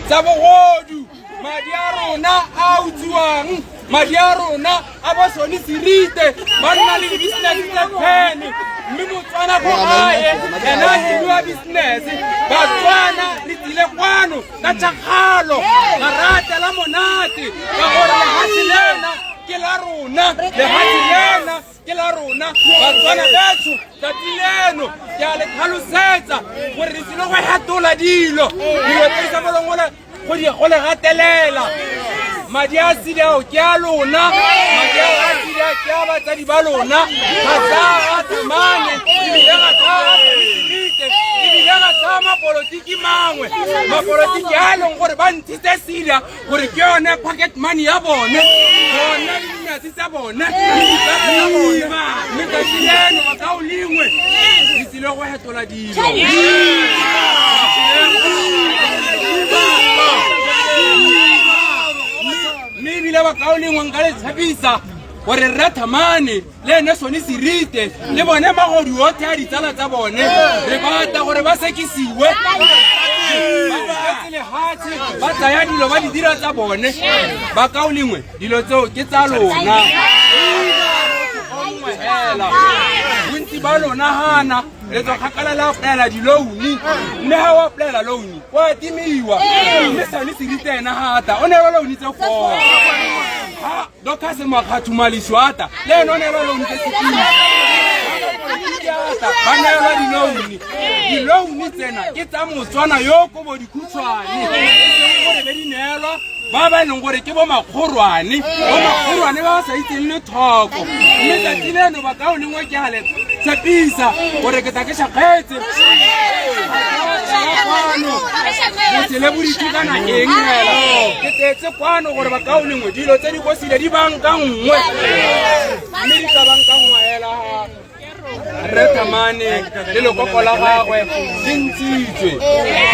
Tsa bogodu, madi a rona a utswiwang, madi a rona a bo sone serite, ba nna le di-business tse 10, mme Motswana ko gae ena a timiwa business. Batswana re tsile kwano ka tšhakgalo, ga ratela monate, ka gore lehatshe lena ke la rona, lehatshe lena ke la rona. Batswana betsho, tsatsi leno ke a le tlhalosetsa gore re tsile go hetola dilo, dilo tse di sa bolong go le gatelela. Madi a sedi ao ke a lona, madi a sedi a ke a batsadi ba lona, ga sa a thamane, ebile ga sa a thamane, ebile ga sa mapolotiki mangwe, mapolotiki a e leng gore ba ntshitse sida gore ke yone pocket money ya bone, bone le dinyatsi tsa bone le ditsala tsa bone. Mme tsatsi leno, bakao lengwe, re tsile go hetola dilo. Mme ebile bakao lengwe, nka le tshepisa gore Rre Thamane le ene Sone Serite le bone magodu otlhe a ditsala tsa bone, re batla gore ba sekisiwe. Ba utswetse lehatshe, ba tsaya dilo ba di dira tsa bone. Bakao lengwe, dilo tseo ke tsa lona hela. Bontsi ba lona gana le tswa kgakala, le applyela di-loan, mme ga o applyela loan o a timiwa. Mme Sane Serite ena gata o neelwa loan tse 4, ha Doctor Semakgathu ata le ene o neelwa loan tse 16 ata, ba neelwa di-loan. Di-loan tsena ke tsa Motswana yo kobo dikhutshwane, e seng gore be di neelwa ba ba e leng gore ke bo makgorwane, bo makgorwane ba ba sa itseng le thoko. Mme tsatsi leno, bakao lengwe, ke a le tshepisa gore ke tla ke shakgetse kwano celebrity kana eng hela. Ke tetse kwano gore bakao lengwe, dilo tse di kosile di bankanngwe, mme di tla bankanngwa hela. Rre Thamane le lekoko la gagwe di ntshitswe.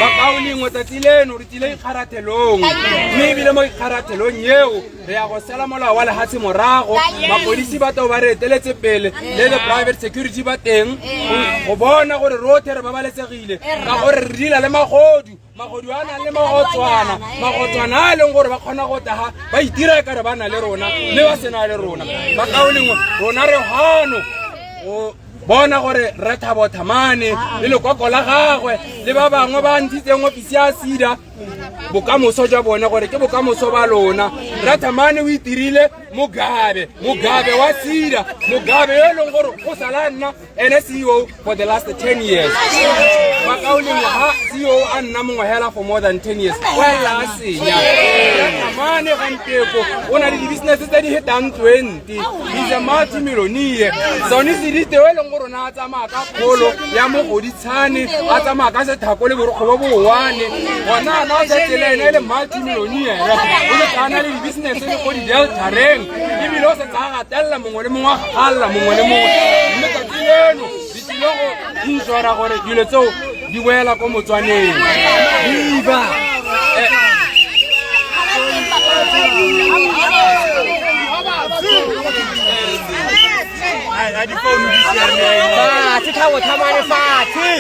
Bakao lengwe, tsatsi leno re tsile ikgarathelong, mme ebile mo ikgarathelong eo re ya go sela molao wa lehatshe morago. Mapodisi ba tao ba re eteletse pele le the private security ba teng go bona gore rotlhe re babalesegile, ka gore re dila le magodu, magodu a nang le magotswana, magotswana a e leng gore ba kgona go taga ba itira e kare ba na le rona mme ba sena le rona. Bakao lengwe, rona re gano go bona gore Rre Thabo Thamane le lekoko la gagwe le ba bangwe ba ntshitseng ofisi ya SEDA, bokamoso jwa bone gore ke bokamoso ba lona. Rre Thamane o itirile Mugabe, Mugabe wa SEDA, Mugabe yo e leng gore go sala nna ene CEO for the last 10 years. Bakaulengwe, ha CEO a nna mongwe hela for more than 10 years, o ela a senya. Thamane ganteko o na le di-business tse di hetang 20, he's a multimillionaire. Sone Serite o e leng gore o ne a tsamaya ka kgolo ya mogoditshane, a tsamaya ka sethako le borokgo bo bowane, gona ana o setse le ene e le multimillionaire, o setse a na le di-business le ko di-deltareng, ebile o setse a gatelela mongwe le mongwe, a gagalela mongwe le mongwe. Mme tsatsi leno di tlile go insura gore dilo tseo di boela ko Motswaneng. Viva! Fatshe, Thabo Thamane, fatshe!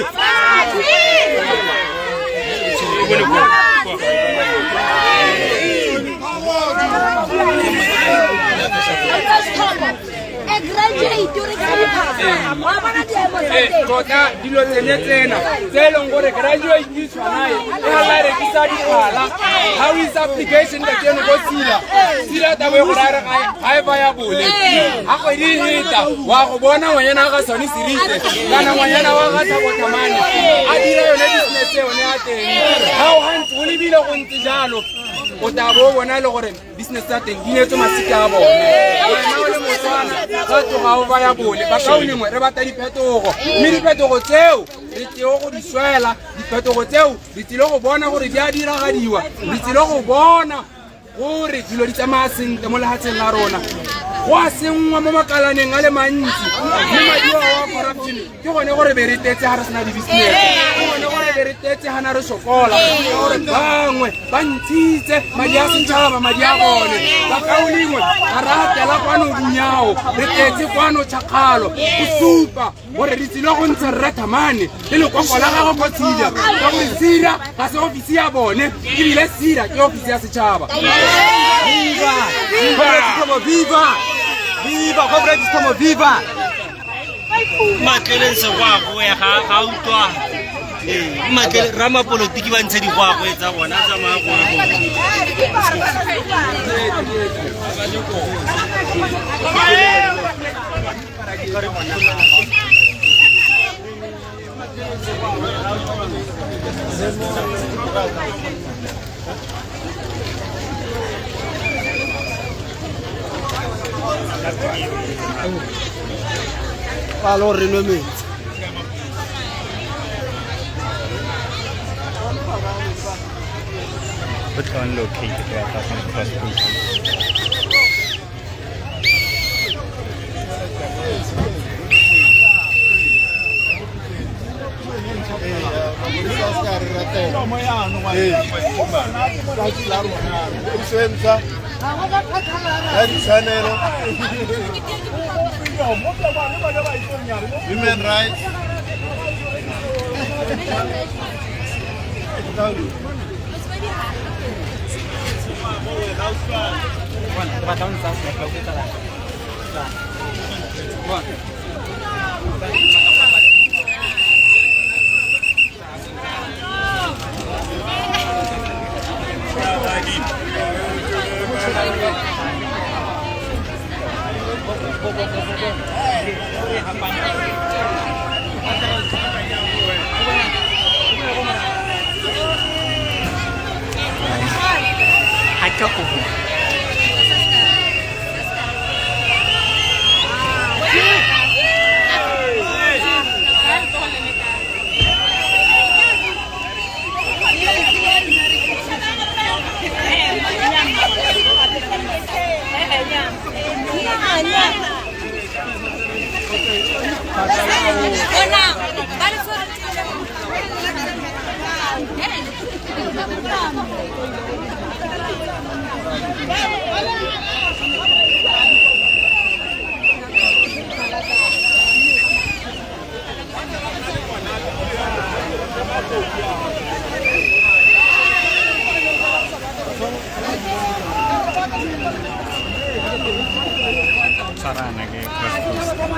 A graduate o rekisa diphahlo, wa bona diemo tsa teng. Tota dilo tsene tsena tse e leng gore graduate di tshwanae e ga ba rekisa diphala, ga o isa application ka tseno ko SEDA, SEDA tabo e gore a re ga e viable. Ga kgwedi e feta, wa go bona ngwanyana wa ga Sone Serite kana ngwanyana wa ga Thabo Thamane a dira yone business yone ya teng. Ga o gantse o lebile go ntse jalo, o tla bo o bona e le gore business tsa teng di neetswe masika a bone. Wena o le Motswana ga tloga o viable. Bakaulengwe, re batla diphetogo, mme diphetogo tseo re tlile go di swela. Diphetogo tseo re tlile go bona gore di a diragadiwa, re tlile go bona gore dilo di tsamaya sentle mo lefatsheng la rona. Go a senngwa mo makalaneng a le mantsi, mme madi ao a corruption ke gone gore be re tetse ga re sena di-business, ke gone gore be re tetse ga na re sokola, ke gore bangwe ba ntshitse madi a setšhaba, madi a bone. Bakaulengwe, ga re atela kwano dinyao, re tletse kwano tšhakgalo go supa gore re tsile go ntsha Rre Thamane le lekoko la gagwe ko Tshida, ka gore Sira ga se ofisi ya bone, ebile Sira ke ofisi ya setšhaba. Viva! Comrade Thomo, viva! Viva! Comrade Thomo, viva! Matleleng segwagoe ga ga utlwa. Ee, matlele ramapolotiki ba ntshe digwagoe tsa bona a tsamaya goe. Palo re nwe metsi. Put on locate the cross post. Ditshwanelo, human rights. Ha ke go tshwarana ke cross post.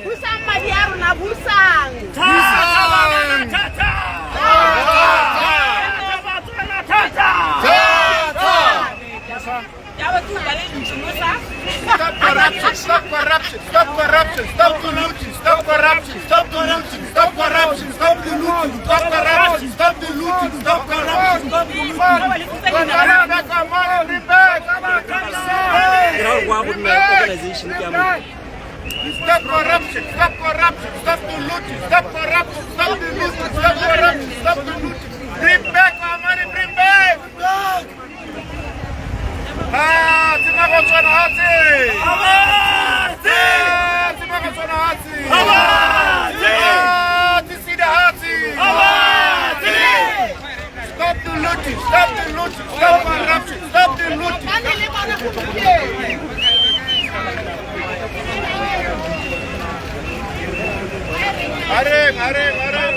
Busang madi a rona, busang. Stop corruption, stop corruption, stop corruption, stop the looting, stop corruption, stop the looting, stop corruption, stop the looting, stop corruption, stop the looting, stop corruption, stop the looting. Stop corruption, stop corruption, stop the looting, stop corruption, stop the looting, stop corruption, stop the looting. Bring back our money, bring back. Ah, Stop the looting! Stop the looting! Stop corruption! Stop the looting! Areng, areng, areng,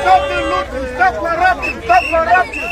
Stop the looting! Stop corruption! Stop corruption!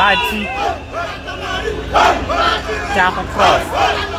Party tsa go cross.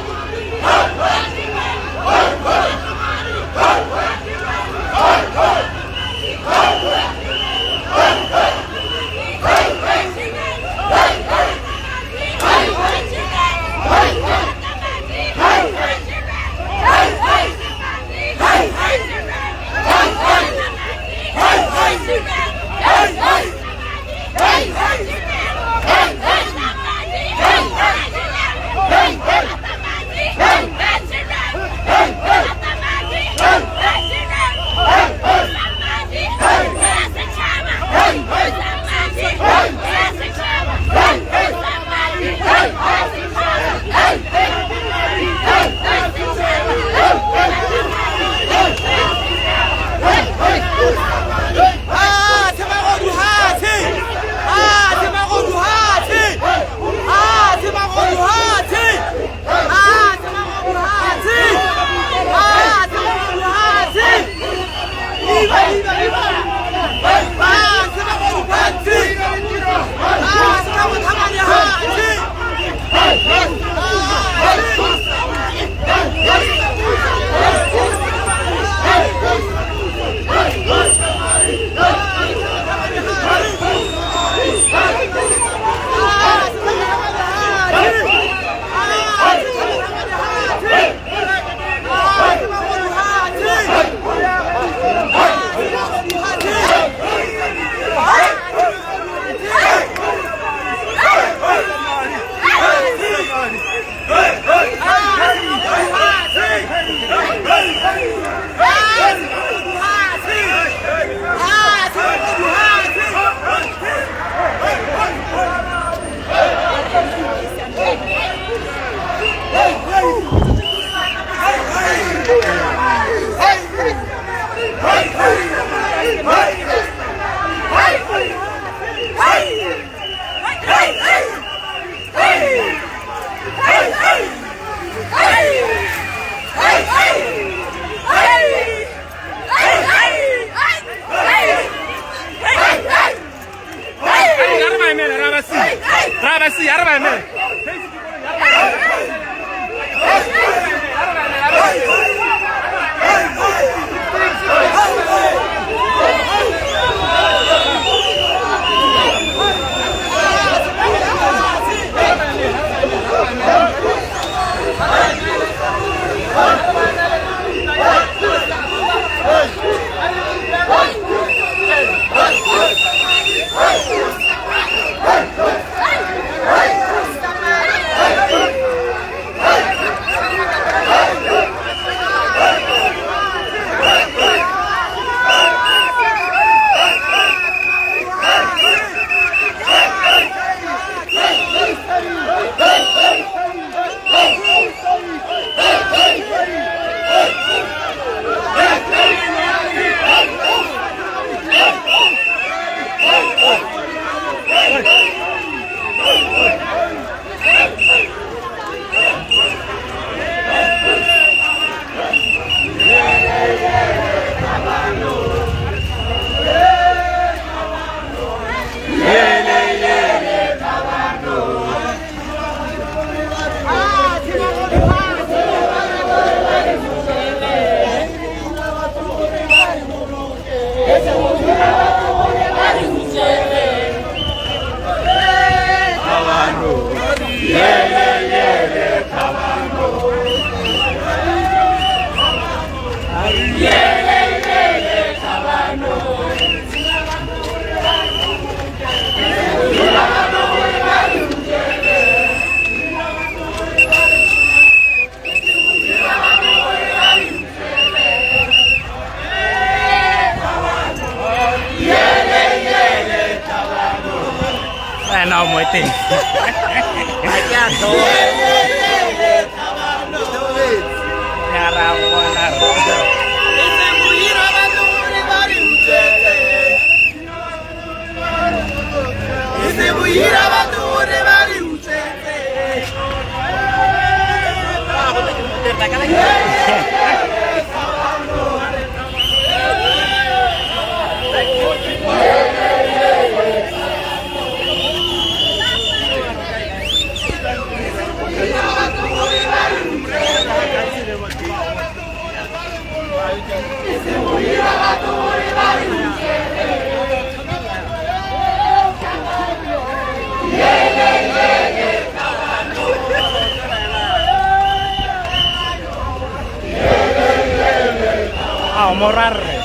Morarre.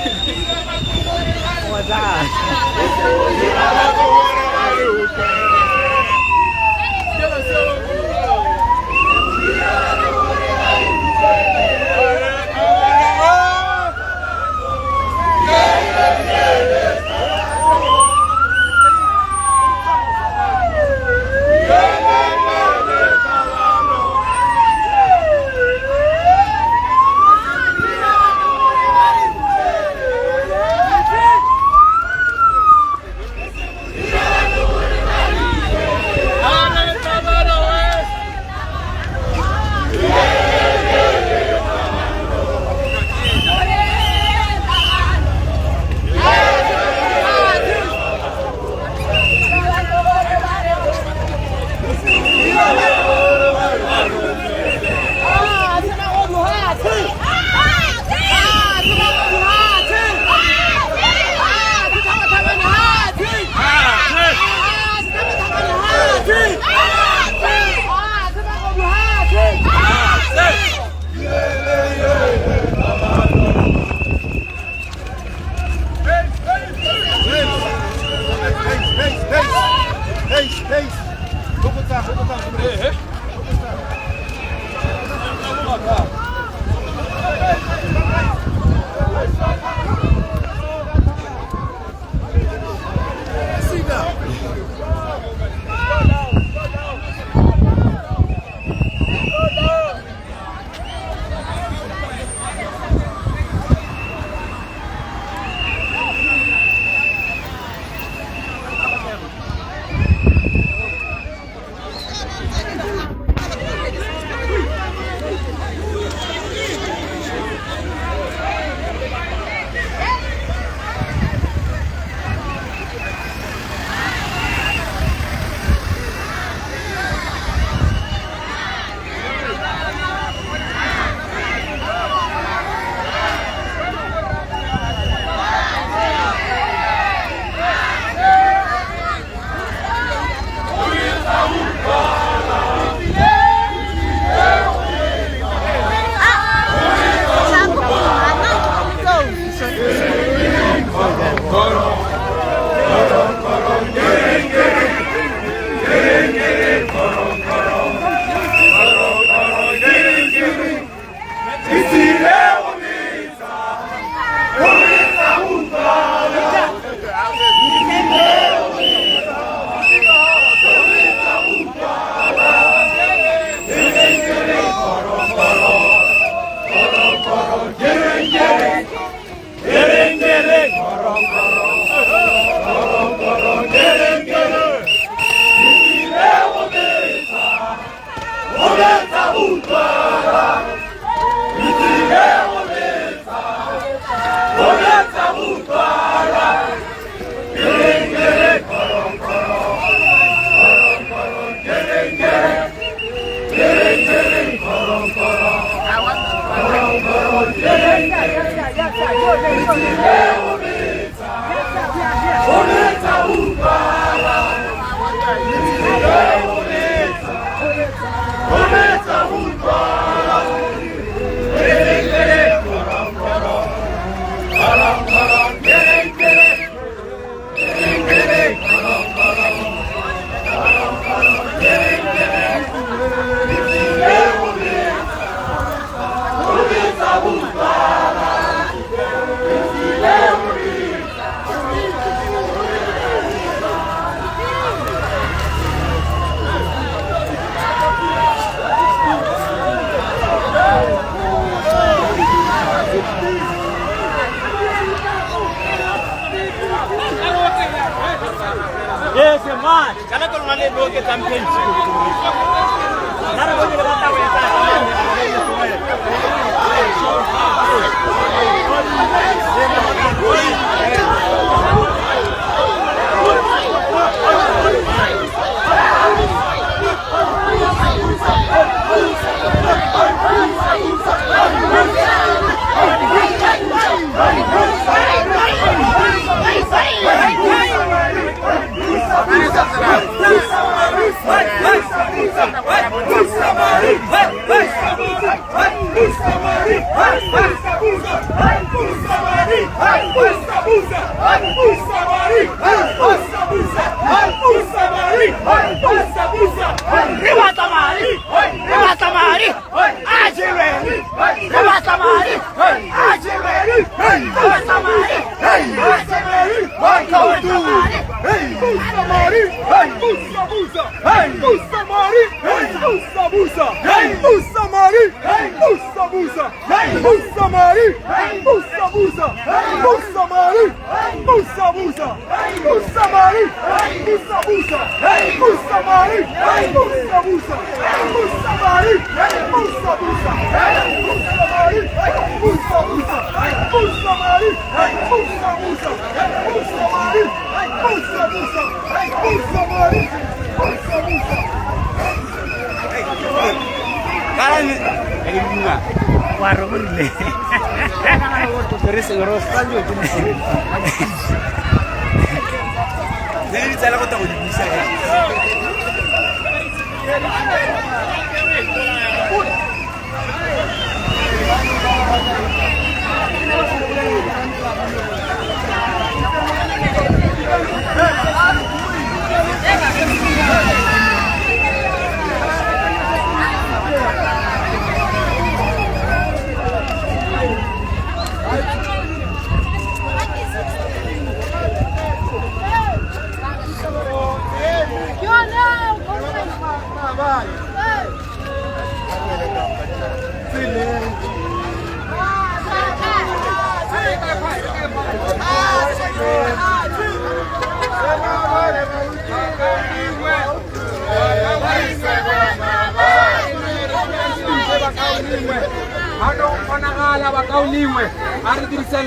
Hey!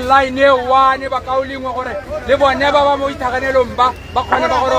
Line e one ba kaolingwe gore le bone ba ba mo ithaganelong ba ba kgone ba gore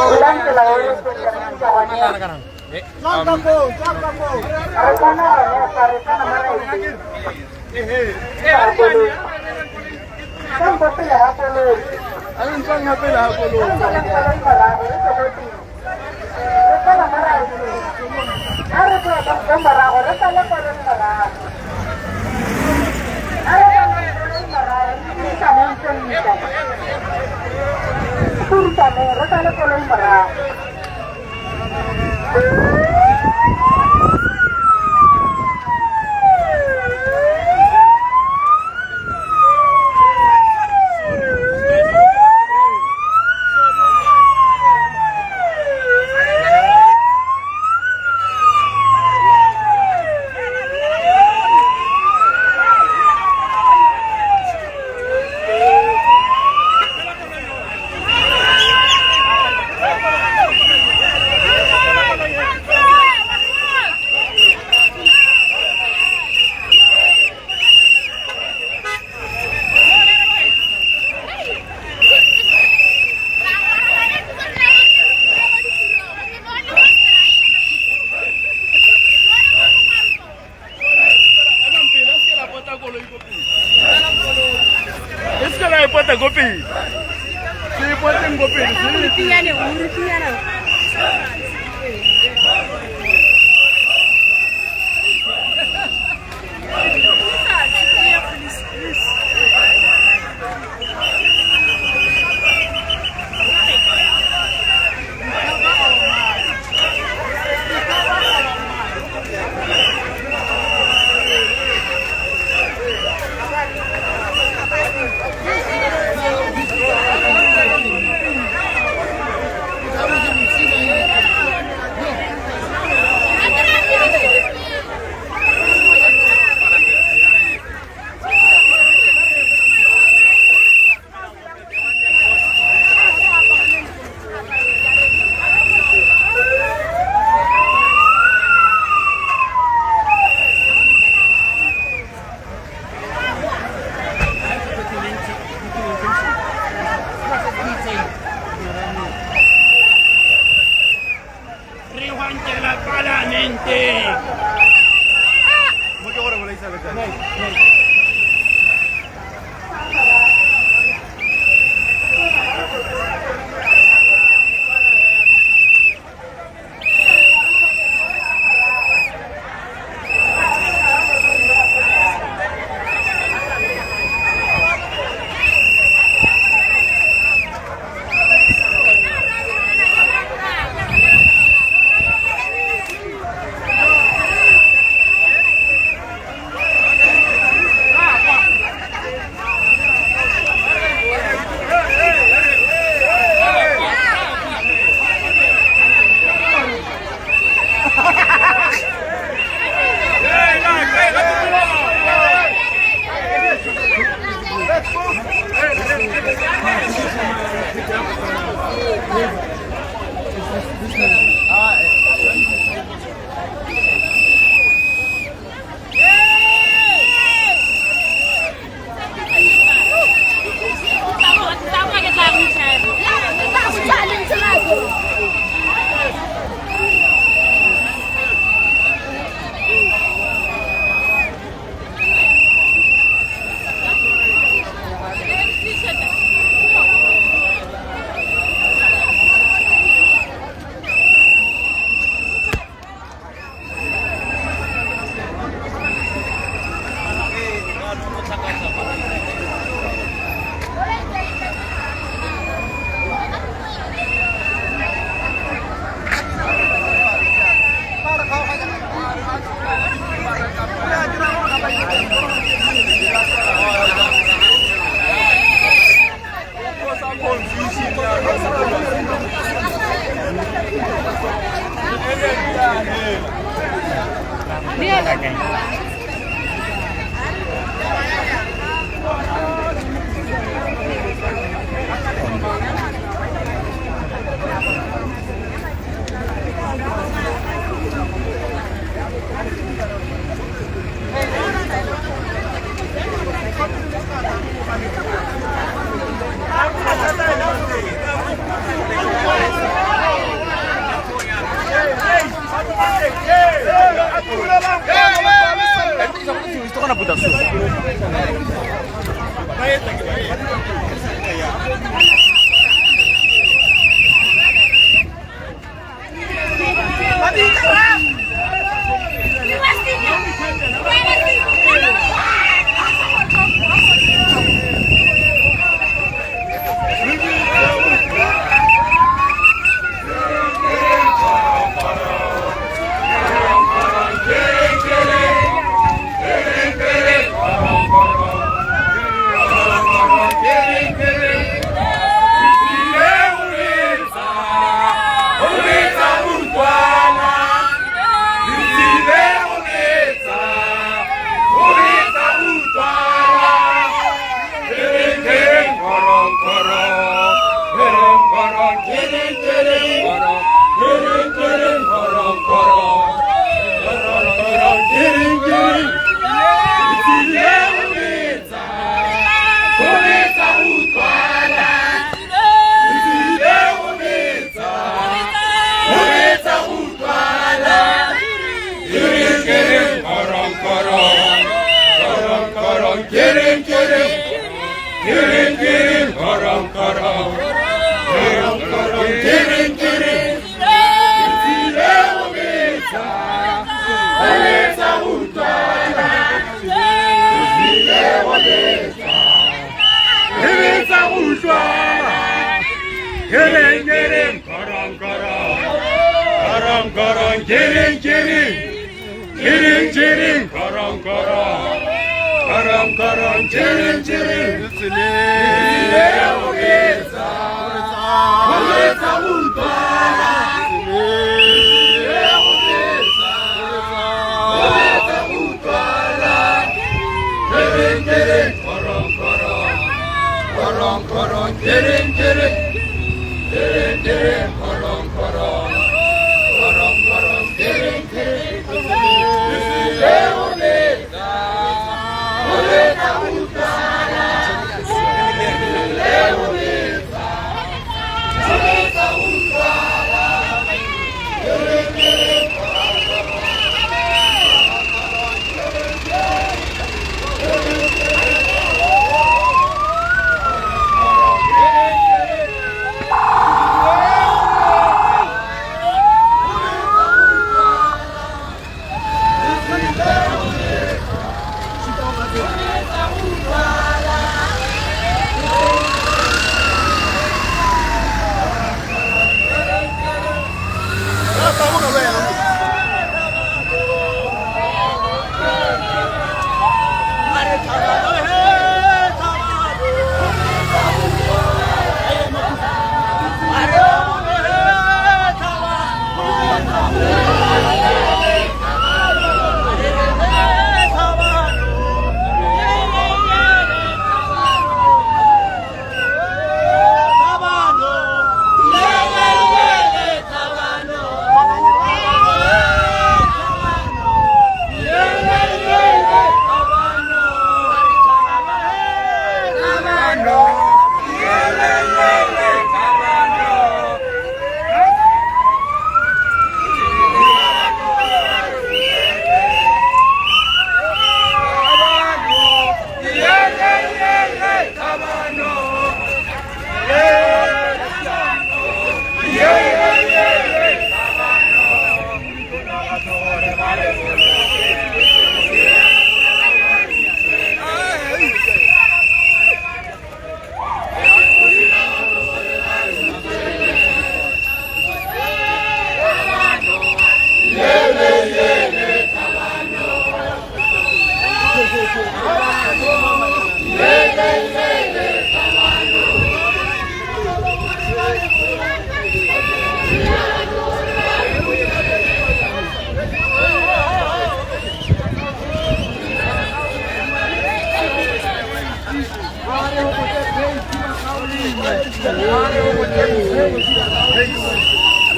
Yeah.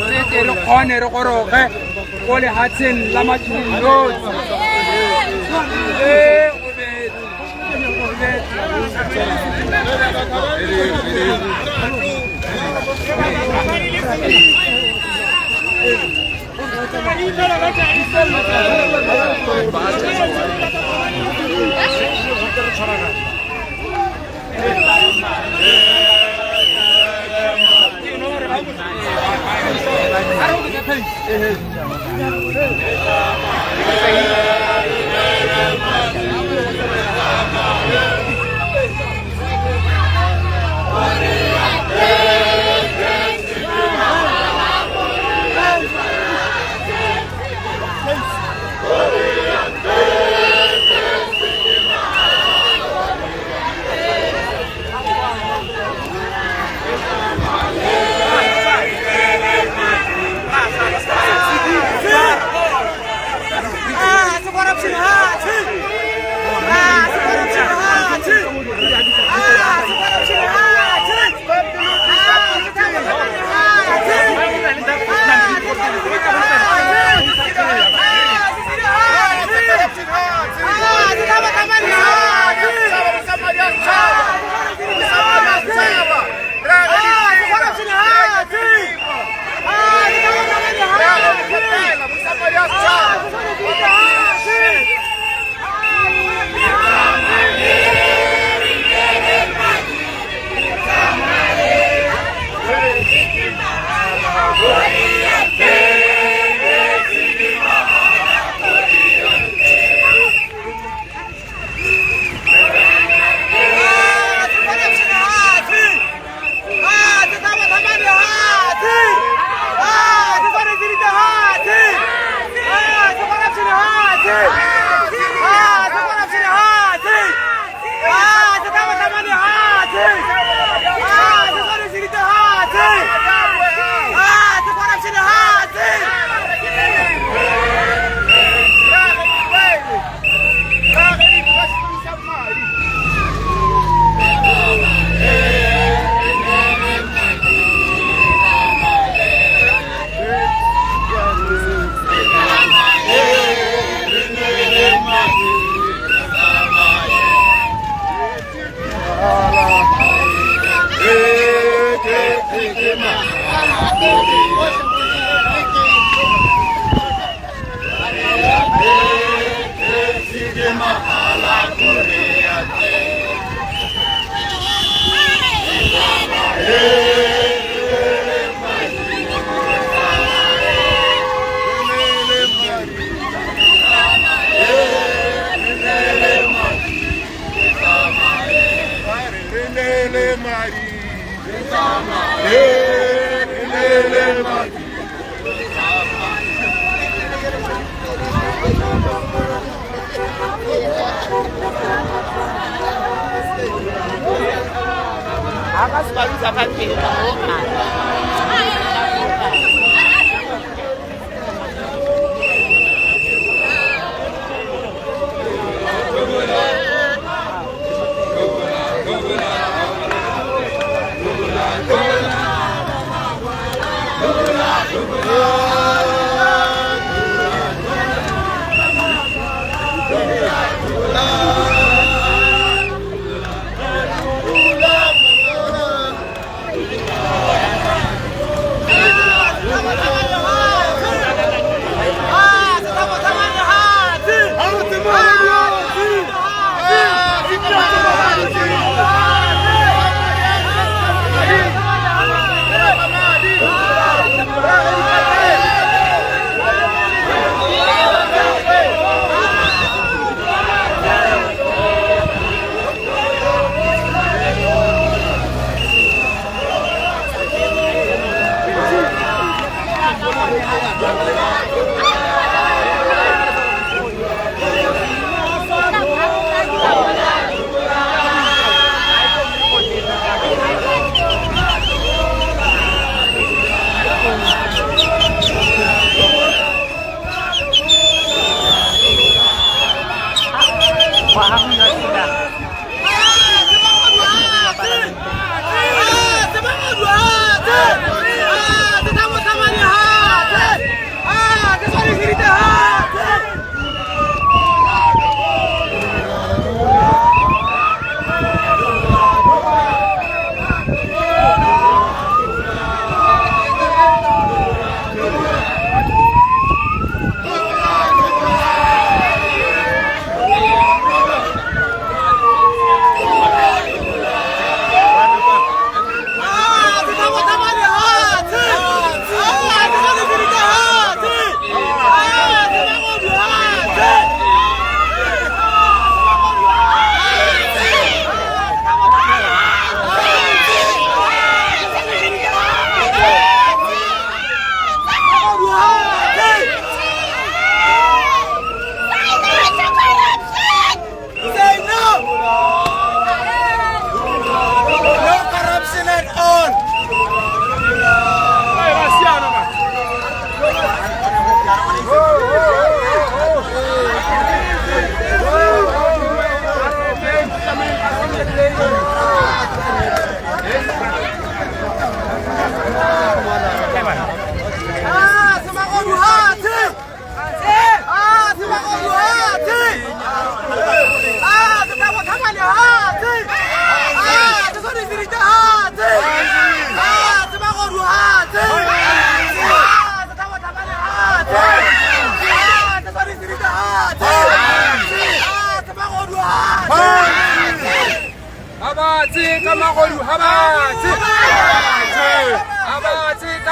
Re tle re kgone re goroge ko lehatsheng la matšhidinotsi. Ee, o betse, o betse.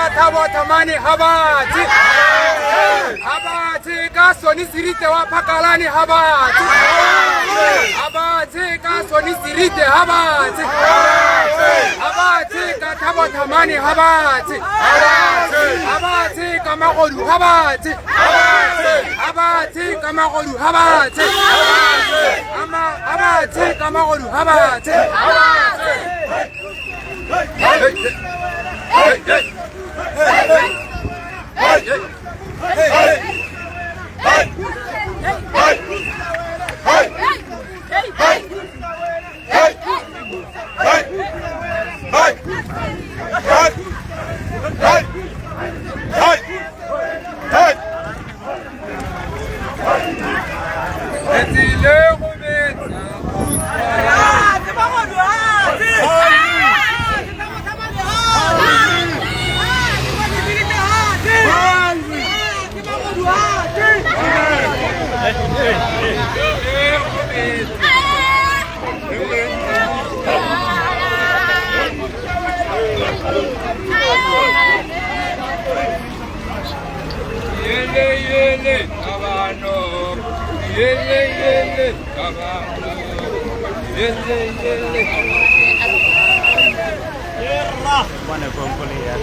ka Thabo Thamane Habatse. Habatse ka Soni Sirite wa Phakalane Habatse. Habatse ka Soni Sirite Habatse. Habatse ka Thabo Thamane Habatse. Habatse ka Magodu Habatse. Habatse ka Magodu Habatse. Habatse ka Magodu Habatse. Hey, hey, hey, hey, hey, hey, hey, hey, hey, hey, hey, hey, hey, hey, hey, Yele yele kabano, yele yele kabano, yele yele. Bwana kompole ya.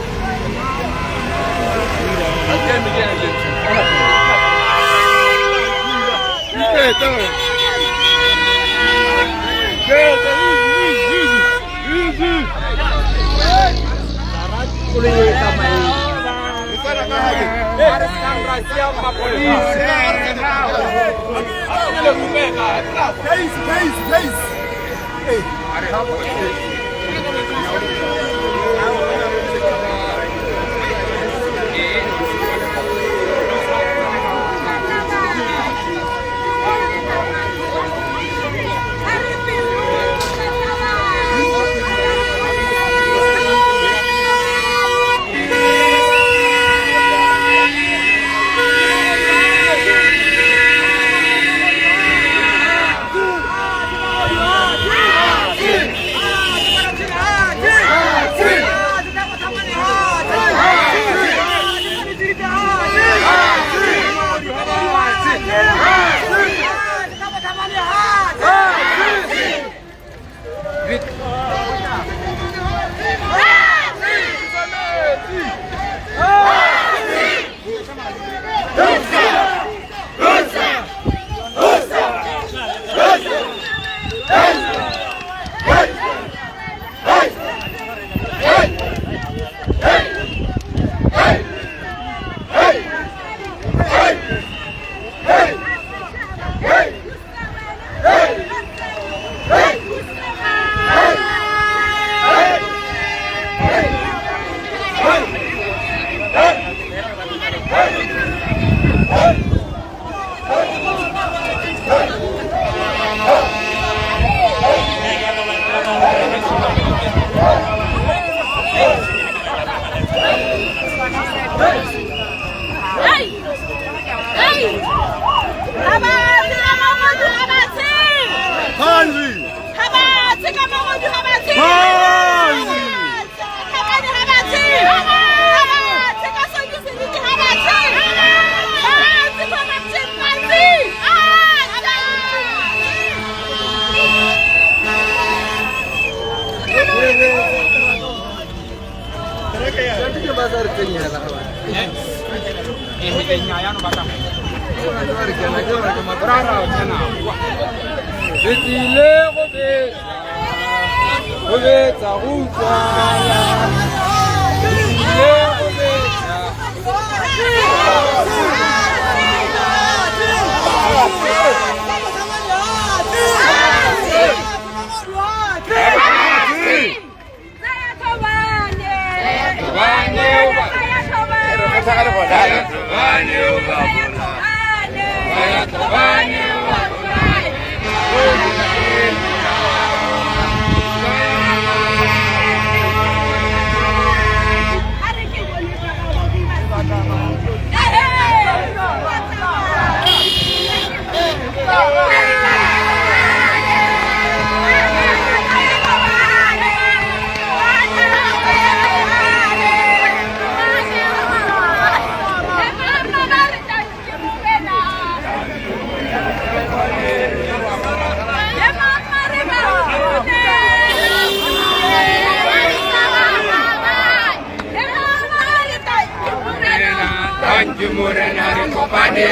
you Morena re kopane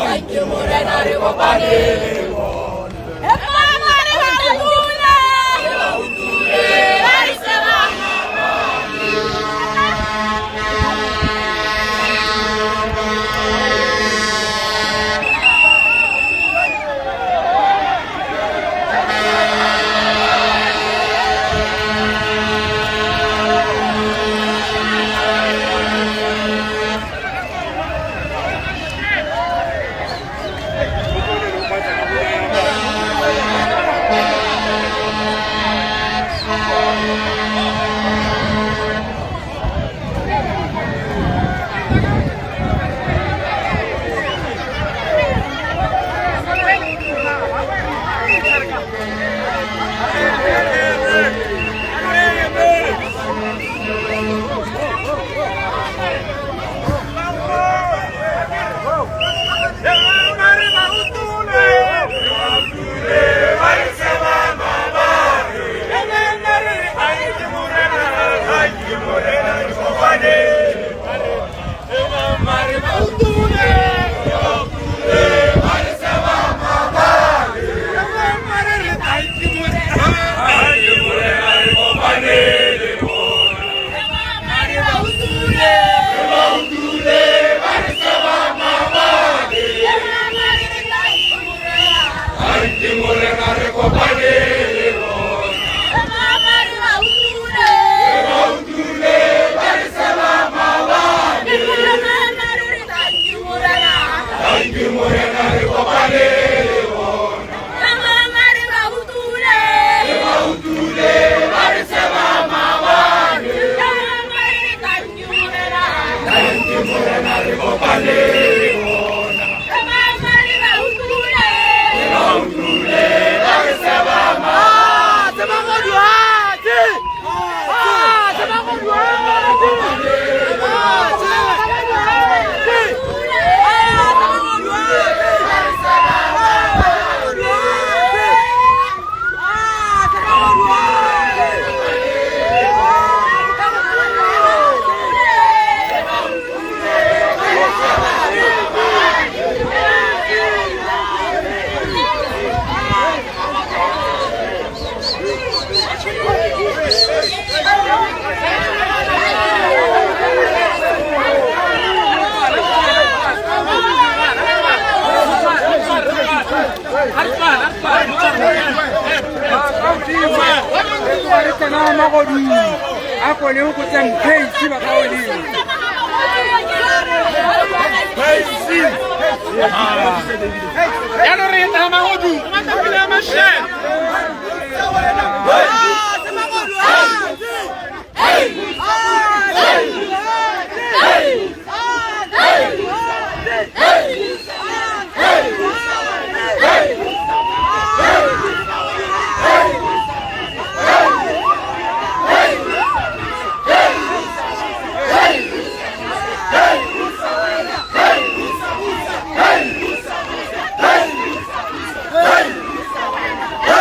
Thank you Morena re kopane Hey!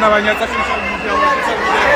Bona ba nyatsa social media, social media.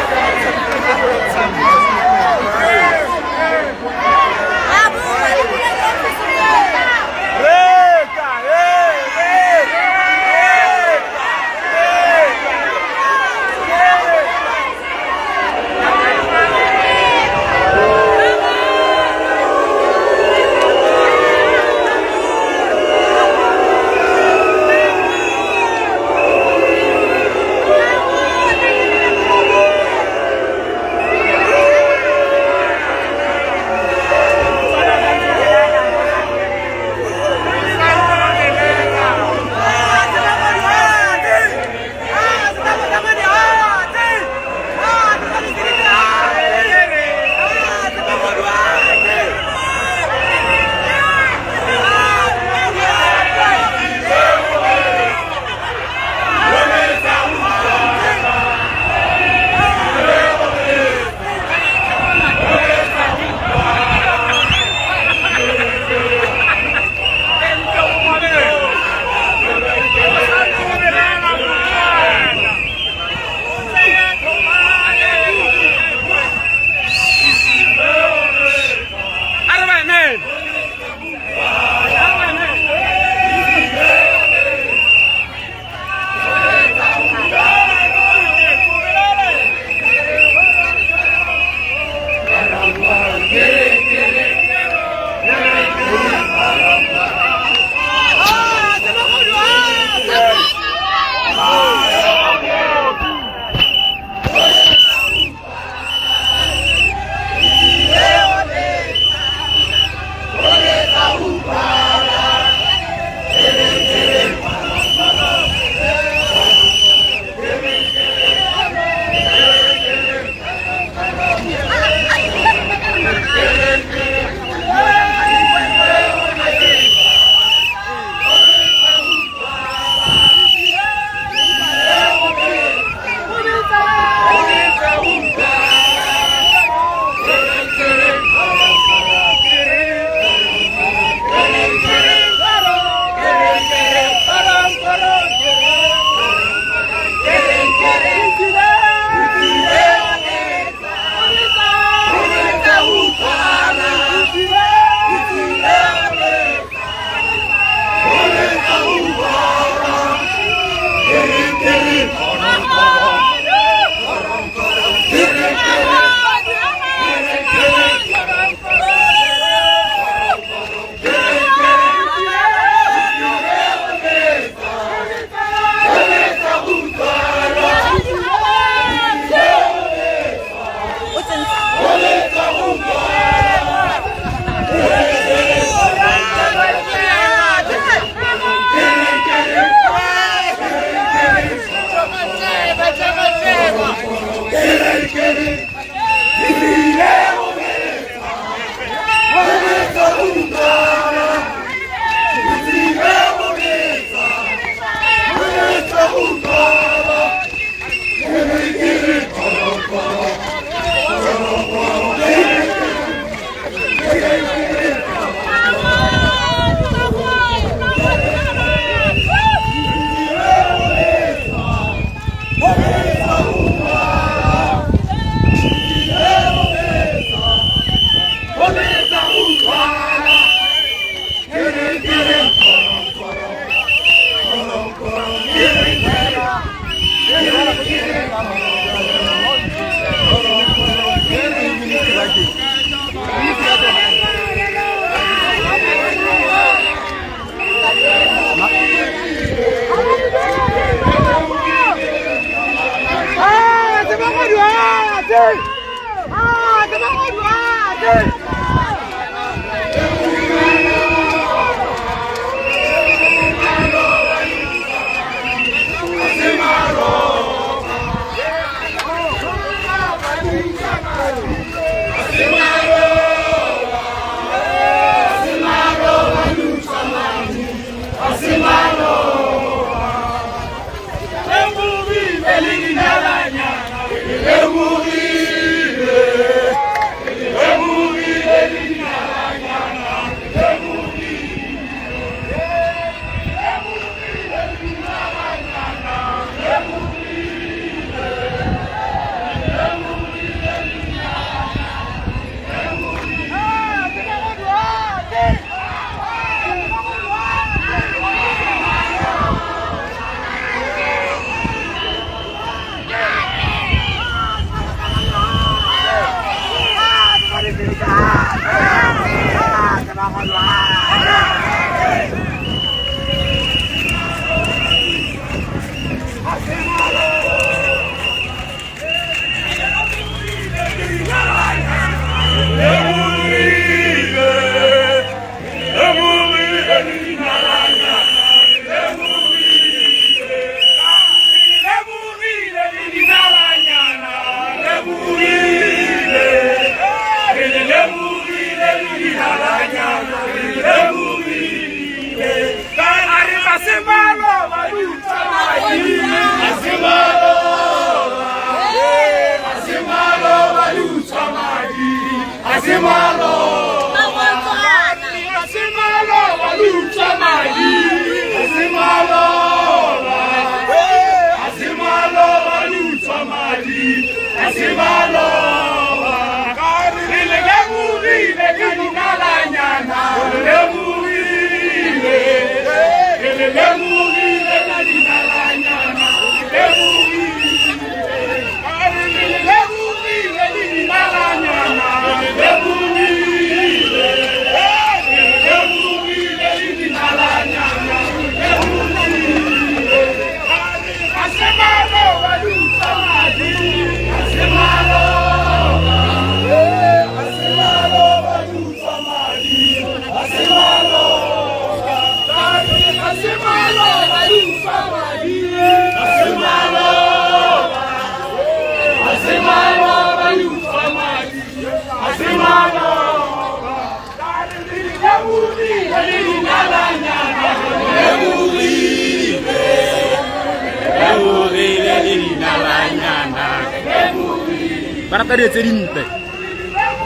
Ba rata dilo tse dintle.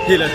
Hela.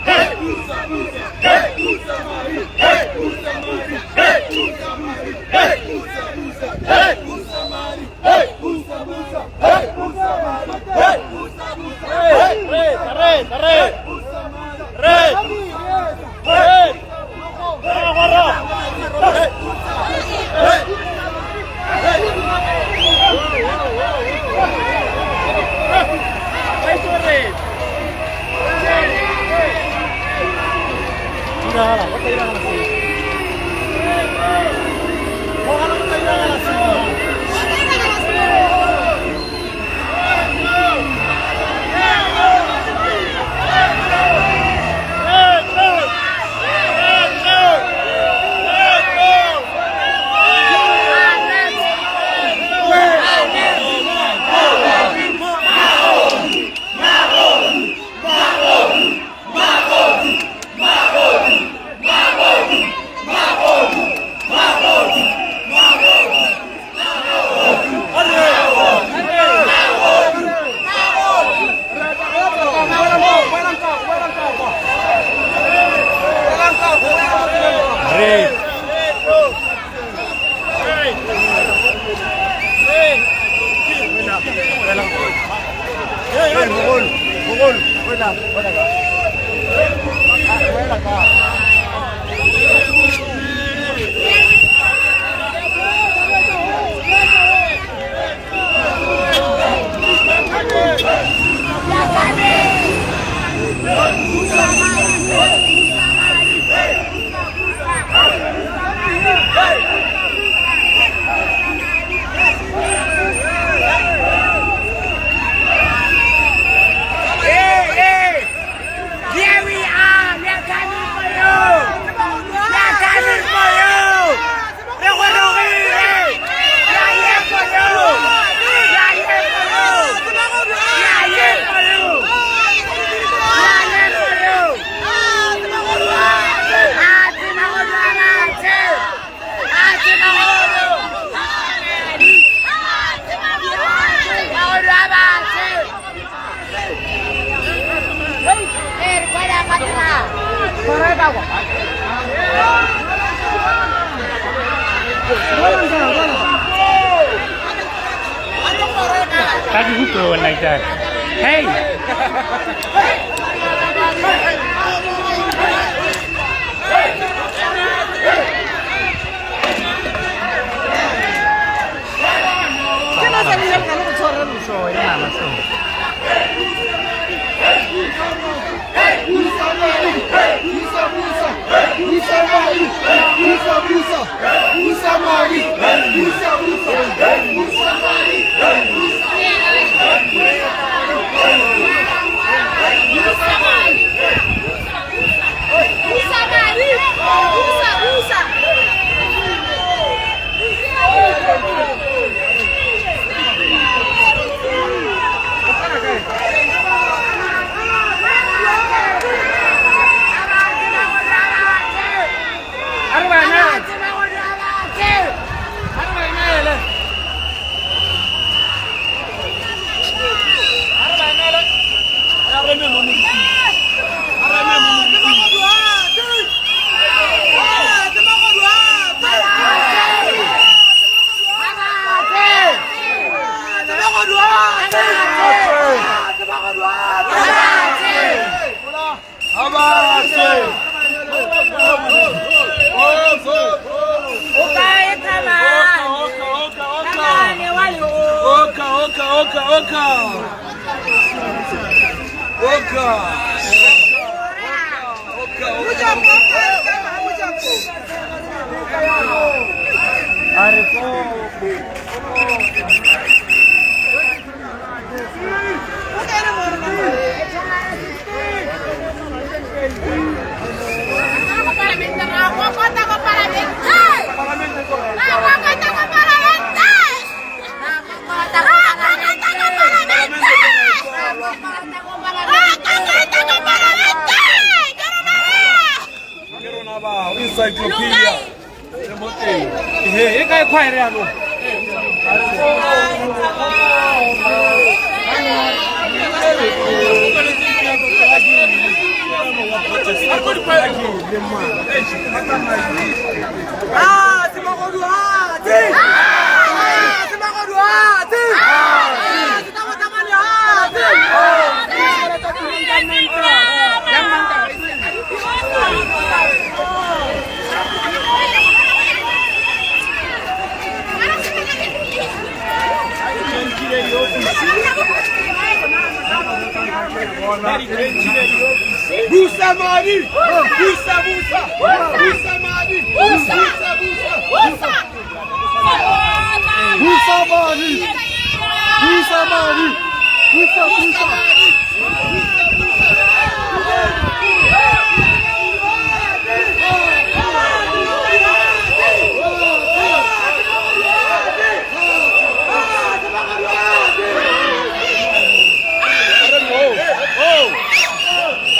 Hey! How do you throw it like that? Hey! Encyclopedia. E kae choir ya no? Ah, c'est Busa madi! Busa busa! Busa madi! Busa busa! Busa! Busa madi! Busa madi! Busa busa!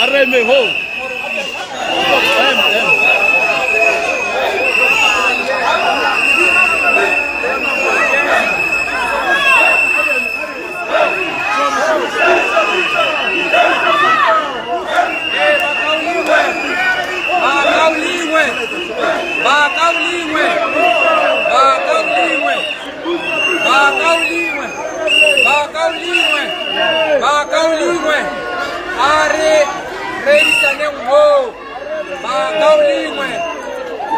Areme ho. Bakaulengwe! Bakaulengwe! Bakaulengwe! Bakaulengwe! Bakaulengwe! Bakaulengwe! A re reedisaneng ho! Bakaulengwe!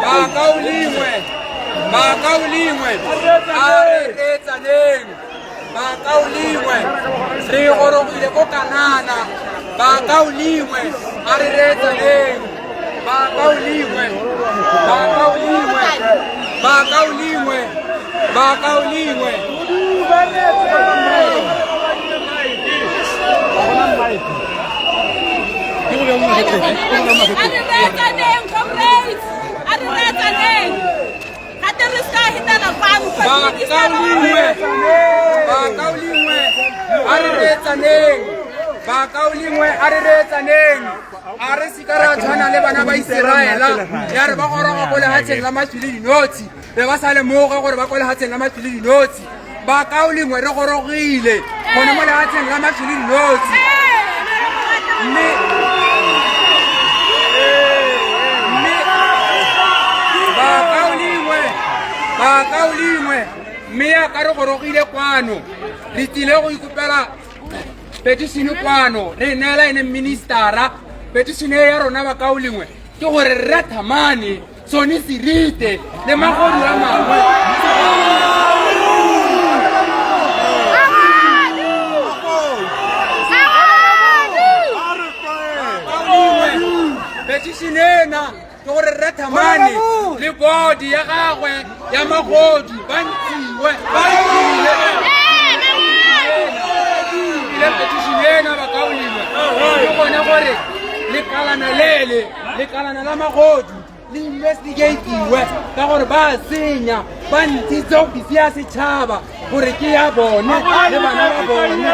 Bakaulengwe! Bakaulengwe! A re reetsaneng! Bakaulengwe! Re gorogile ko Kanana! Bakaulengwe! A re reetsaneng! Bakaulengwe! Bakaulengwe! Bakaulengwe! Bakaulengwe! A re reetsaneng, comrades! A re reetsaneng! Gape re ska hetela kwano. Bakaulengwe! Bakaulengwe! A re reetsaneng! Bakaulengwe a re reetsaneng! A re seka ra tshwana le bana ba Iseraela ya re ba goroga ko lefatsheng la mašwi le dinotshi be ba sa lemoge gore ba ko lefatsheng la mašwi le dinotshi. Bakaulengwe re gorogile gone mo lefatsheng la mašwi le dinotshi. Mme bakaulengwe bakaulengwe mme yaka re gorogile kwano re tlile go ikopela petition kwano re neela ene ministera petition e ya rona bakaulengwe ke gore rre Thamane Sone Serite le magodu a mangwe petition ena ke gore rre Thamane le body ya gagwe ya magodu ba ntshiwe ba ntshiwe ebile petition ena bakaulengwe ke gone gore lekalana lele lekalana la magodu le investigatiwe ka gore ba senya ba ntshitse ofisi ya setšhaba gore ke ya bone le bana ba bone.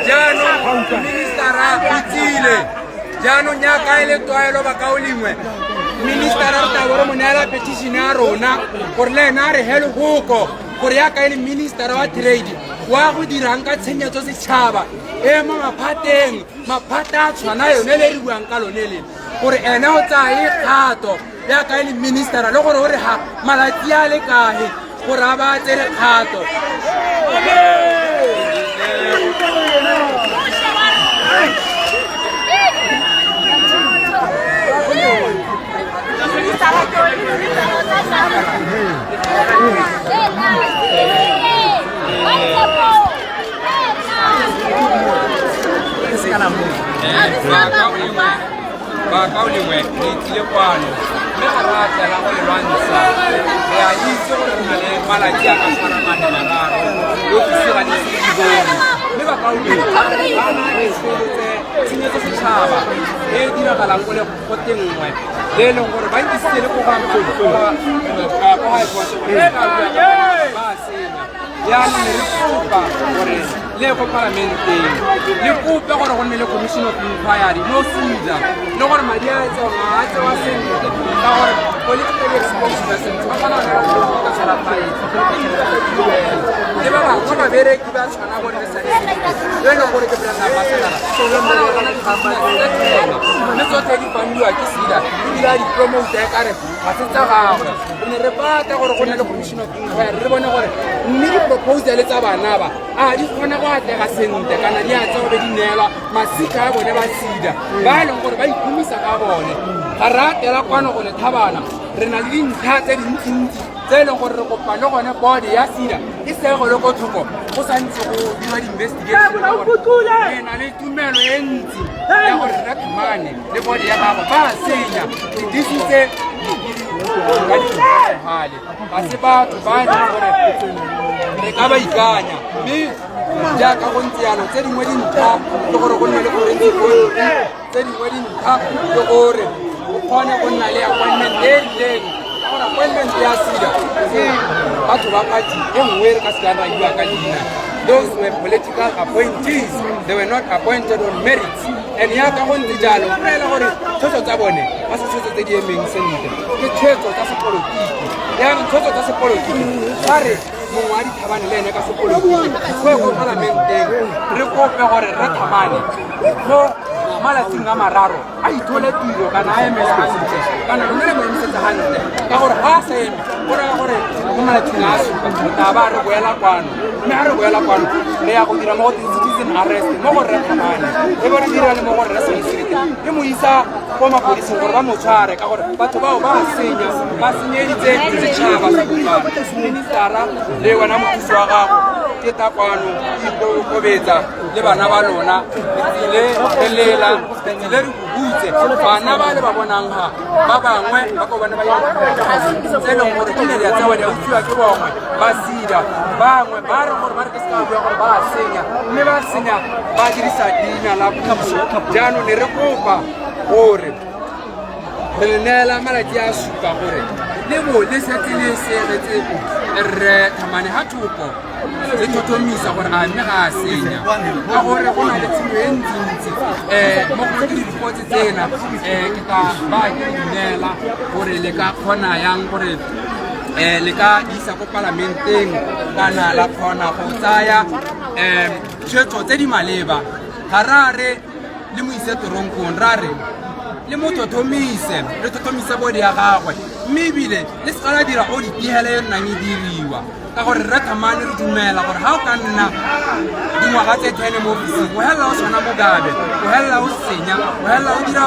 Jaanong ministera o tsile jaanong jaaka e le tlwaelo bakaulengwe ministera re tla bo re mo neela petition ya rona gore le ena a re he lehoko gore yaka e le ministera wa trade wa go dirang ka tshenyetso setšhaba e mo maphateng maphata a tshwana yone le re buang ka lone le gore ene o tsaye kgato yaka e le ministera le gore o re ga malatsi a le kae gore a ba tsere kgato. Bakaulengwe re tlile kwano mme ga re a tlela go le lwantsha re a itse gore re na le malatsi a ka tshwana mane mararo diofisi ga di ise di bone mme bakaulengwe ba na re solotse tshenyetso setšhaba e e diragalang ko lekgoteng nngwe le e leng gore ba nkisitse le ko ga ko high court gore ba bua ka ba senya. Jaanong ne re kopa gore le ko palamenteng le kope gore go nne le commission of inquiry mo SEDA le gore madi a tsewang a tsewa sentle ka gore political exposure sentle ba kgona go ka tlogela faele le ba bangwe babereki ba tshwana bone le yo e leng gore ke brand ambassador mme tsotlhe di fandiwa ke SEDA ebile a di-promote e kare ga se tsa gagwe. Re ne re batla gore go nne le commission of inquiry, re bone gore mme di-proposal tsa bana ba a di kgona go atlega sentle kana di a tsa be di neelwa masika a bone ba SEDA ba e leng gore ba ikhumisa ka bone. Ga re atela kwano go le thabana, re na le dintlha tse dintsintsi tse e leng gore re kopa le gone body ya SEDA e sego le ko thoko go santse go dirwa di-investigation. Re na le tumelo e ntsi ya gore re Thamane le body ya gagwe ba senya re disitse ka dikgale, ga se batho ba e leng gore re ka ba ikanya. Mme jaaka go ntse yalo, tse dingwe dintlha ke gore go nne le forensic audit, tse dingwe dintlha ke gore o kgone go nna le appointment e rileng, gore appointment ya SEDA ke batho ba party e nngwe re ka se kang ra bua ka leina. Those were political appointees, they were not appointed on merits. And yaka go ntse jalo, go raela gore tshwetso tsa bone ga se tshwetso tse di emeng sentle, ke tshwetso tsa sepolotiki. Jaanong tshwetso tsa sepolotiki ga re mongwe wa dithabane le ene ka sepolotiki go ye ko palamenteng, re kope gore re Thamane mo malatsing a mararo a ithole tiro kana a emele gantle kana lone le mo emisetsa gantle, ka gore ga a sa eme go raya gore mo malatsing a supa re tla ba re boela kwano. Mme ga re boela kwano re ya go dira mo go citizen arrest mo go rre Thamane, e bo re dira le mo go rre Sesete, re mo isa ko mapodising gore ba mo tshware, ka gore batho bao ba senya, ba senyeditse setšhaba sa Botswana. Ministera le wena mothusi wa gago, ke ta kwano ikokobetsa le bana ba lona, re tsile re lela, re tsile re bubutse bana ba le ba bonang ga ba bangwe ba ko bone ba tse e leng gore di ne di a tsewa di a utswiwa ke bongwe ba SEDA bangwe ba re gore ba re ke se ka bua gore ba senya, mme ba senya ba dirisa leina la puso. Jaanong ne re kopa gore re le neela malatsi a supa gore le bo le setse le segetse rre Thamane ga thoko, le tlhotlhomisa gore a mme ga a senya, ka gore go na le tshimo e ntsintsi mo go ke di-reports tsena ke tla ba ke di neela gore le ka kgona yang gore le ka isa ko palamenteng kana la kgona go tsaya tshwetso tse di maleba. Ga ra re le mo ise toronkong, ra re le mo tlhotlhomise, le tlhotlhomise body ya gagwe, mme ebile le seka la dira o ditihele e nnang e diriwa, ka gore rre Thamane re dumela gore ga o ka nna dingwaga tse 10 mo ofising o helela o tshwana Mugabe, o helela o senya, o helela o dira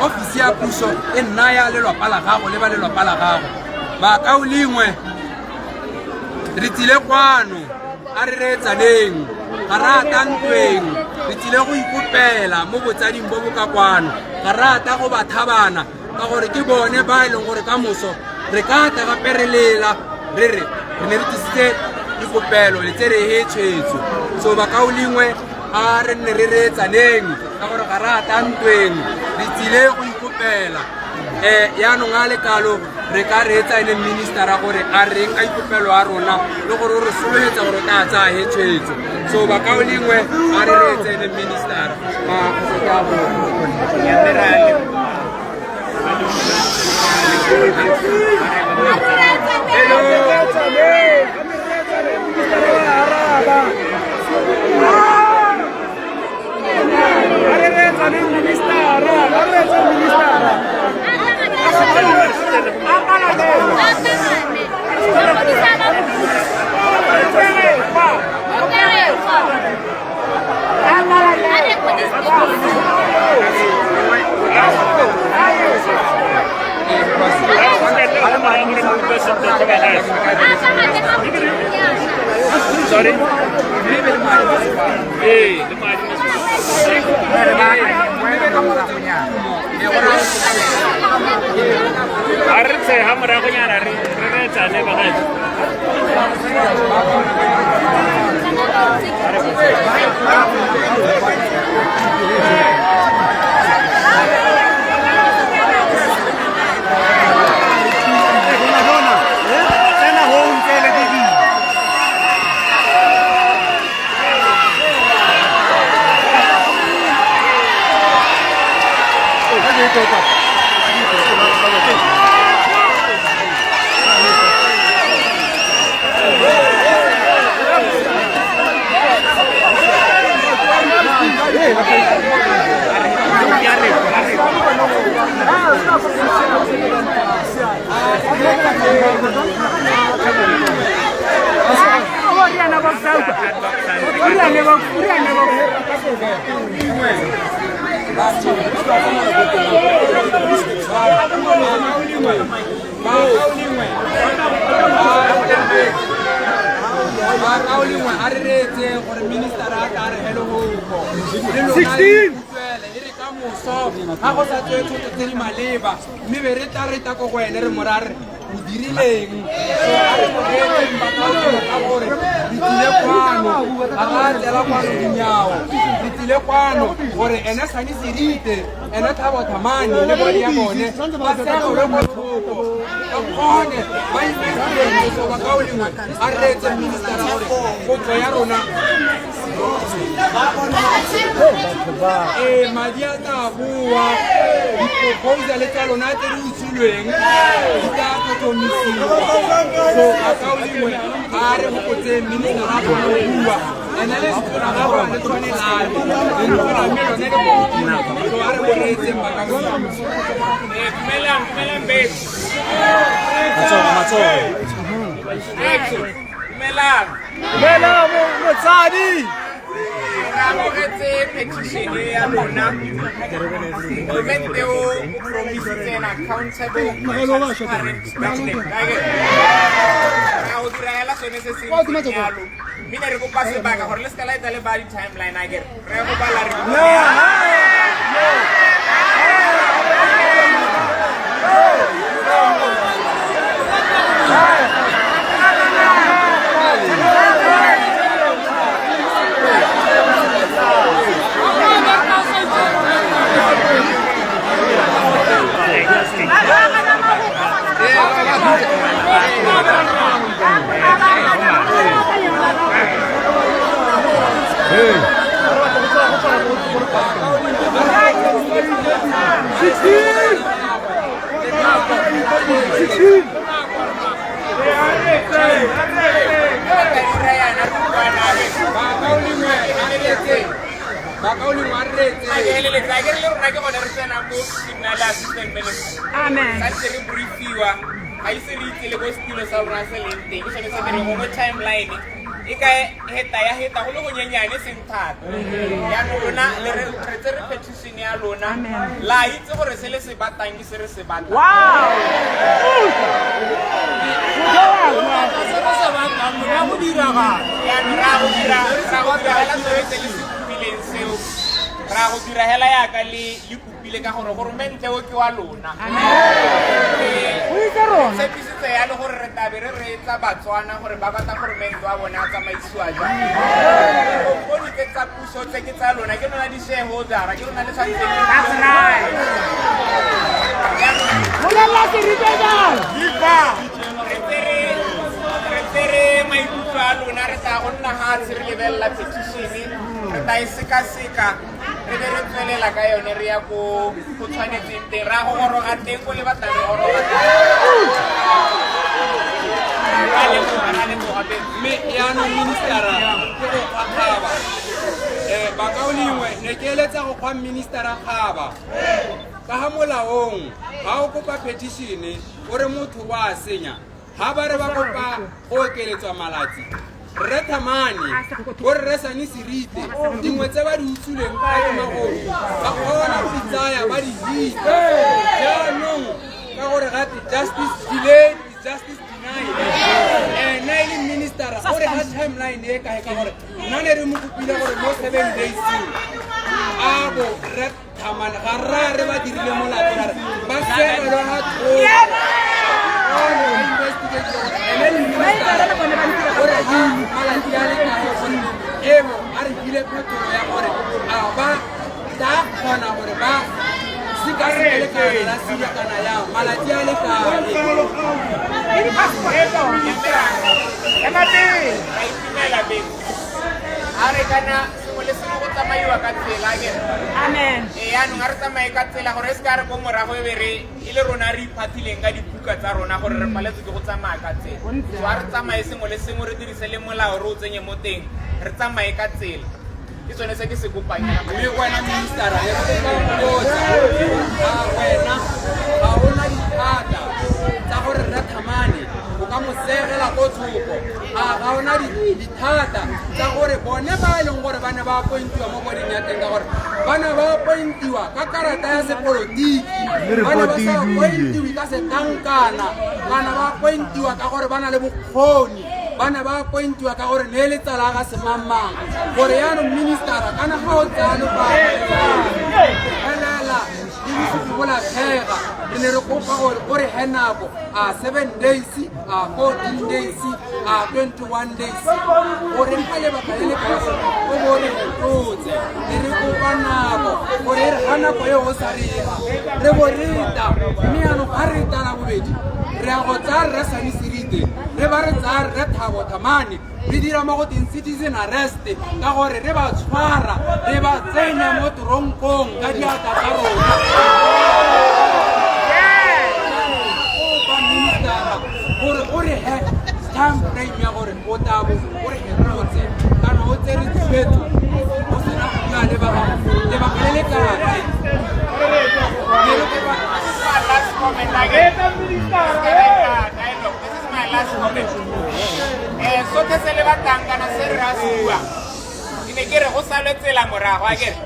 ofisi ya puso e nna ya lelwapa la gago le ba lelwapa la gago. Bakaulengwe, re tsile kwano a re reetsaneng, ga re ata ntweng, re tsile go ikopela mo botsading bo bo ka kwano, ga re ata go ba thabana, ka gore ke bone ba e leng gore ka moso re ka ata gape re lela re re re ne re tlisitse dikopelo le tse re he tshwetso. So bakaulengwe, a re nne re reetsaneng, ka gore ga re ata ntweng, re tsile go ikopela. Yaanong a le kalo re ka reetsa ene ministera gore a reng ka ikopelo a rona le gore o re solohetsa gore o tla tsaya he tshwetso. So bakaulengwe, a re reetse ene ministera. Sorry? Ee, le madi. A re tshega moragonyana re reetsane bagaetsho. Tsena ho nkele ke. Bakaulengwe a re reetseng gore minister a tla re hele gopo le lona le utlwele e re ka moso ga go sa tswe thoto tse di maleba mme be re tla re tla ko go ene re mora re o dirileng. So a re mo reetseng bakaulengwe ka gore re tlile kwano ga ra tsela kwano dinyao, re tlile kwano gore ene Sane Serite ene Thabo Thamane le body ya bone ba segelwe ko thoko ba kgone ba investigate. So bakaulengwe a re reetseng ministera gore potso ya rona ee madi a tla boa, di-proposal tsa lona tse di utswilweng di tla tlhotlhomisiwa. So bakaulengwe a re gopotseng minister a kgone go bua ene le lentswe la gagwe le tshwane lale lentswe la mme lone le ko godimo. So a re mo reetseng bakaulengwe. Dumelang, dumelang bethu. Matsogo, matsogo. Bethu, dumelang. Dumela motsadi. Re amogetse petition ya lona. Goromente o promisitse an accountable, transparent budget. Ra go dira hela sone se se ntseng yalo. Mme ne re kopa sebaka gore le seka la etsa le ba di-timeline akere. Re go bala re Bakaulengwe a re reetseng, bakaulengwe a re reetseng. Akere le rona ke gone re tsenang mo ofising le assistant minister. Santse re briefiwa, ga ise re itse le ko setilo sa rona se leng teng. Ke sone se ke reng gongwe timeline e ka heta ya heta go le gonyenyane seng thata. Jaanong lona le re re tsere petition ya lona, la itse gore se le se batlang ke se re se batlang. Jaanong ra go dira hela sone se le se kopileng seo, ra go dira hela yaka le le kopile ka gore goromente o ke wa lona. Tshepisitse yalo gore re tlabe re reetsa Batswana gore ba batla goromente wa bone a tsamaisiwa jang. Dikompone tse tsa puso tse ke tsa lona, ke lona di-shareholdera, ke lona le tshwanetseng. Re tsere maikutlo a lona, re tla go nna gatshe re lebelela petition, re tla e sekaseka re be re tswelela ka yone re ya ko go tshwanetseng teng, ra go goroga teng ko le batlang re goroga teng. Ra leboga, ra leboga bethu. Mme yaanong ministera ke go kgwa kgaba. Bakaulengwe ne ke eletsa go kgwa ministera kgaba ka ga molaong ga o kopa petition o re motho wa senya ga ba re ba kopa go okeletswa malatsi rre Thamane bo rre Sane Serite dingwe tse ba di utswileng ka ke magodu ba kgona go di tsaya ba di hita. Jaanong ka gore gape justice delayed is justice denied, ene e le ministera o re ga timeline e kae ka gore nna ne re mo kopile gore mo 7 days a bo rre Thamane ga rra re ba dirile molato ra re ba segelwe ga thoko one ba investigate gore ene le ministera gore malatsi a le kae gore ebo a re file phetolo ya gore a ba tla kgona gore ba sekaseke lekana la sila kana yang malatsi a le kae. Ra itumela bethu. A re kana sengwe le sengwe go tsamaiwa ka tsela akere. Ee, yaanong a re tsamaye ka tsela gore e se ka re ko morago e be re e le rona re iphathileng ka dibuka tsa rona gore re paletswe ke go tsamaya ka tsela. So a re tsamaye sengwe le sengwe re dirise le molao re o tsenye mo teng, re tsamaye ka tsela. Ke sone se ke se kopang. Mme wena ministera e re kopa go botsa, a wena ga ona dithata tsa gore rre Thamane o ko thoko a ga ona dithata tsa gore bone ba e leng gore ba ne ba appointiwa mo boding ya teng ka gore ba ne ba appointiwa ka karata ya sepolotiki ba ne ba sa appointiwe ka setankana kana ba appointiwa ka gore ba na le bokgoni ba ne ba appointiwa ka gore ne e le tsala ga semangmang gore yaanong ministera kana ga o tsaya lobaka elela le bosupi bo latlhega re ne re kopa gore o re he nako a 7 days a 14 days a 21 days gore ga lebaka le le kae gore o bo re fetotse ne re kopa nako gore e re ga nako e o sa rega re bo reta mme yaanong ga re tala bobedi re ya go tsaya rre Sani Serite re ba re tsaya rre Thabo Thamane re dira mo go teng citizen arrest ka gore re ba tshwara re ba tsenya mo toronkong ka diatla tsa rona kopa ministera gore o re he time frame ya gore o tabo o re fetotse kana o tsere tshwetso o sena go bua le ba lebaka le le kae ne re kopa Last comment again. Dialogue. This is my last comment. Sotlhe se le batlang kana se re a se buang ke ne ke re go salwe tsela morago a kere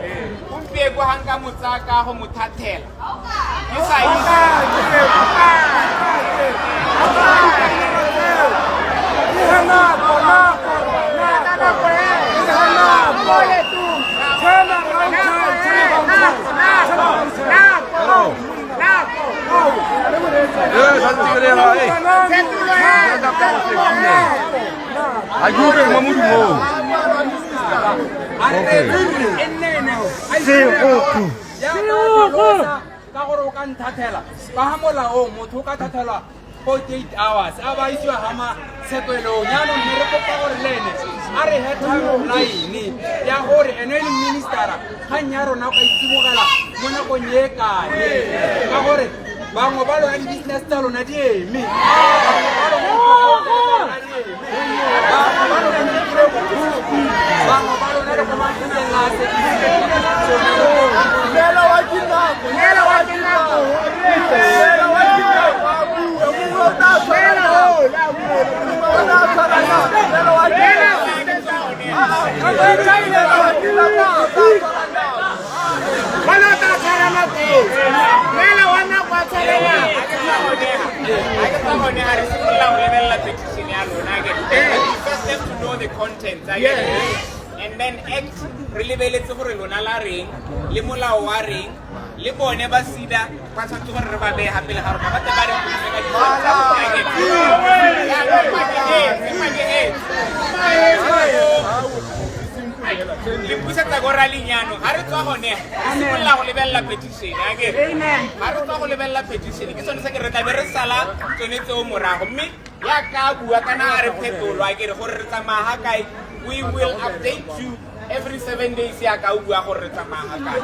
gompieko ga nka mo tsaya ka go mo thathela ke sa itse Ka gore o ka nthathela ka ga molaong motho o ka thathelwa 48 hours a ba isiwa ga matshekelong jaanong mme re kopa gore le ene a re he timeline ya gore ene e le ministera kgang ya rona o ka itsibogela mo nakong e kae ka gore bangwe ba lona di-business tsa lona di eme bangwe ba lona di dire botlhoko bangwe ba lona le ko mafikeng a You first have to know the contents, and then act re lebeletse gore lona la reng le molao wa reng le bone ba sida ba tshwanetse gore re ba beye gape le ga rona ba tle ba re buse ka le pusetsa ko raleng jaanong ga re tswa gone re simolola go lebelela petition akere ga re tswa go lebelela petition ke sone se ke re tlabe re sala tsone tseo morago mme ya ka bua kana a re phetolo akere gore re tsamaya ga kae. We will update you every 7 days ya ka bua gore re tsamaya ga kae.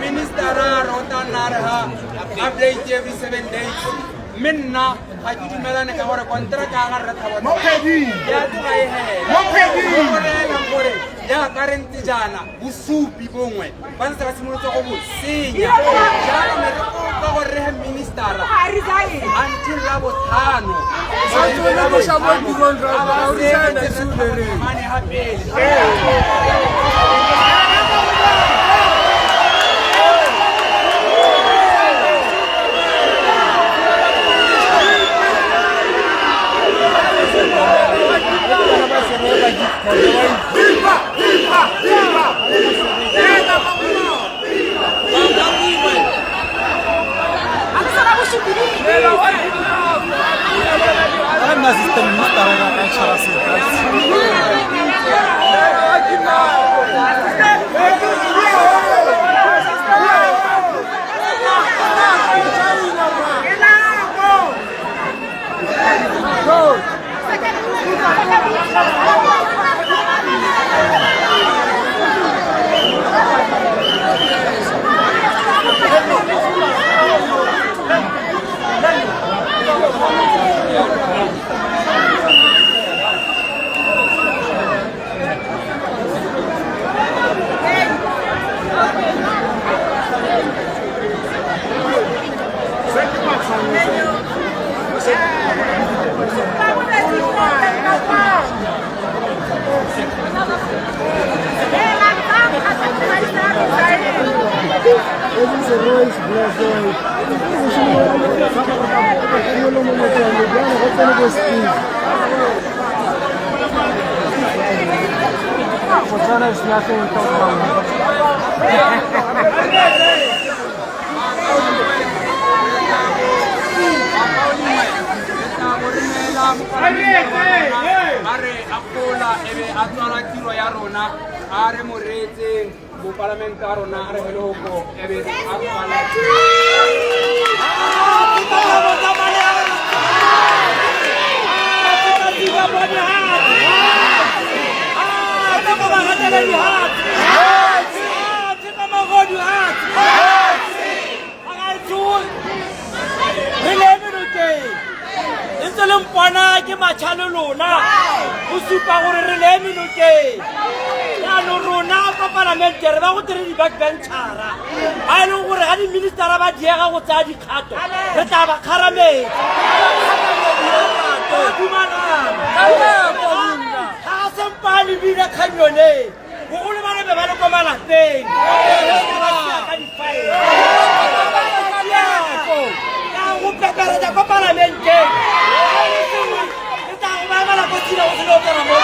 Minister update every 7 days. Minna ga ke dumelane ka gore kontraka ya ga rre Thabo ya tloga e hela gore ya ka re ntse jaana bosupi bongwe ba ntse ba simolotse go bo senya jaanong ne re kopa gore re he ministera until la botlhano mane ga pele. Viva! Viva! Viva! Go! Botswana is nothing without power. A re akola ebe a tswala tiro ya rona a re moretseng bopalamente a rona a re heloko ebe a tswala. Ntse le mpona ke matšha le lona go supa gore re le eme nokeng. Jaanong rona kwa palamente re ba go tere di-backbenchara ba e leng gore ga di-ministera ba diega go tsaya dikgato re tla ba kgarametsa. Dumalana ga sempa a lebile kgang yone bogolo ba be ba le kwa malapeng ba sia ka difaele go peperetsa kwa palamenteng re tla go ba emela ko tsila go sena o tsena mo.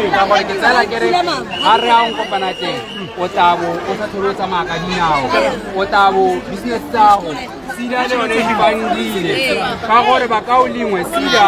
Ka gore ke tsela ke re ga re yang kopana teng o tabo o sa tlhole o tsamaya ka dinao o tabo business tsago sida le yone di bandile ka gore ba ka o lengwe sida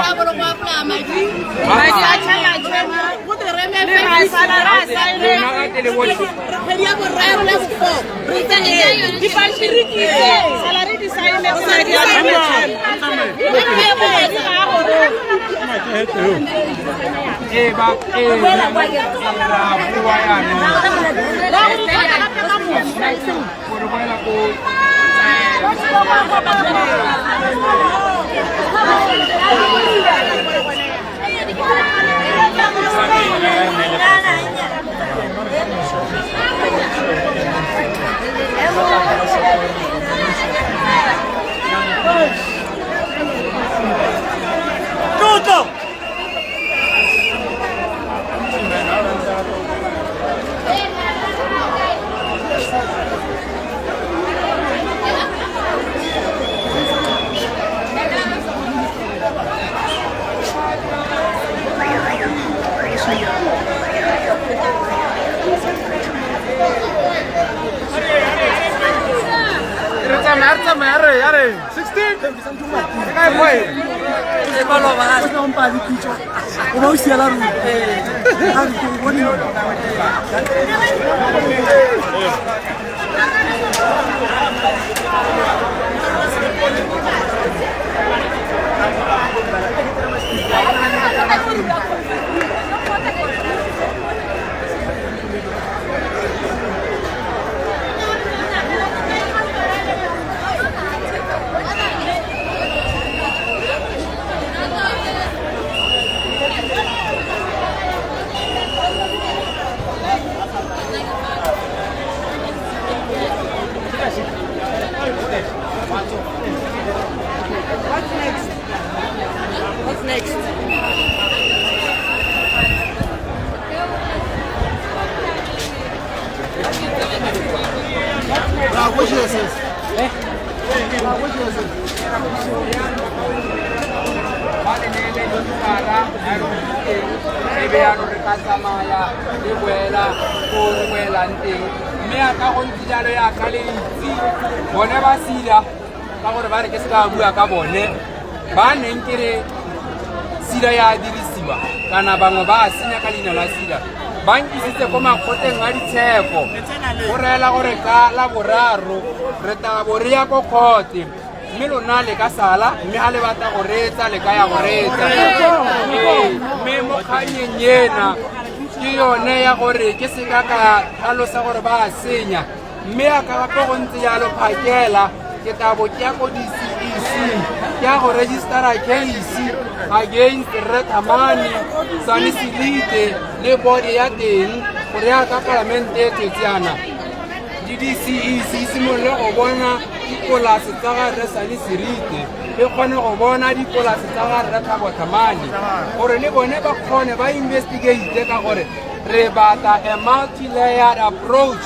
JSS. Ba le neele dibukana e be yanong re ka tsamaya le boela ko re boelang teng. Mme ya ka go ntse jalo, yaka le itse bone ba SEDA, ka gore ba re ke se ka bua ka bone, ba neng ke re SEDA ya dirisiwa kana bangwe ba a senya ka leina la SEDA, ba nkisitse ko makgotleng a ditsheko. Go reela gore ka la boraro re tabo re ya ko kgote, mme lona le ka sala, mme ga le batla go reetsa le ka ya go reetsa. Ee, mme mo kganyeng ena ke yone ya gore ke seka ka tlhalosa gore ba a senya, mme ya ka gape go ntse jalo, phakela ke tabo ke ya ko DCEC, ke ya go registera case against Rre Thamane Sane Selite le board ya teng, gore ya ka palamente e tswetse yana di-DCEC e simolole go bona dipolase tsa ga Rre Sane Serite, e kgone go bona dipolase tsa ga Rre Thabo Thamane, gore le bone ba kgone ba investigate, ka gore re batla a multi-layered approach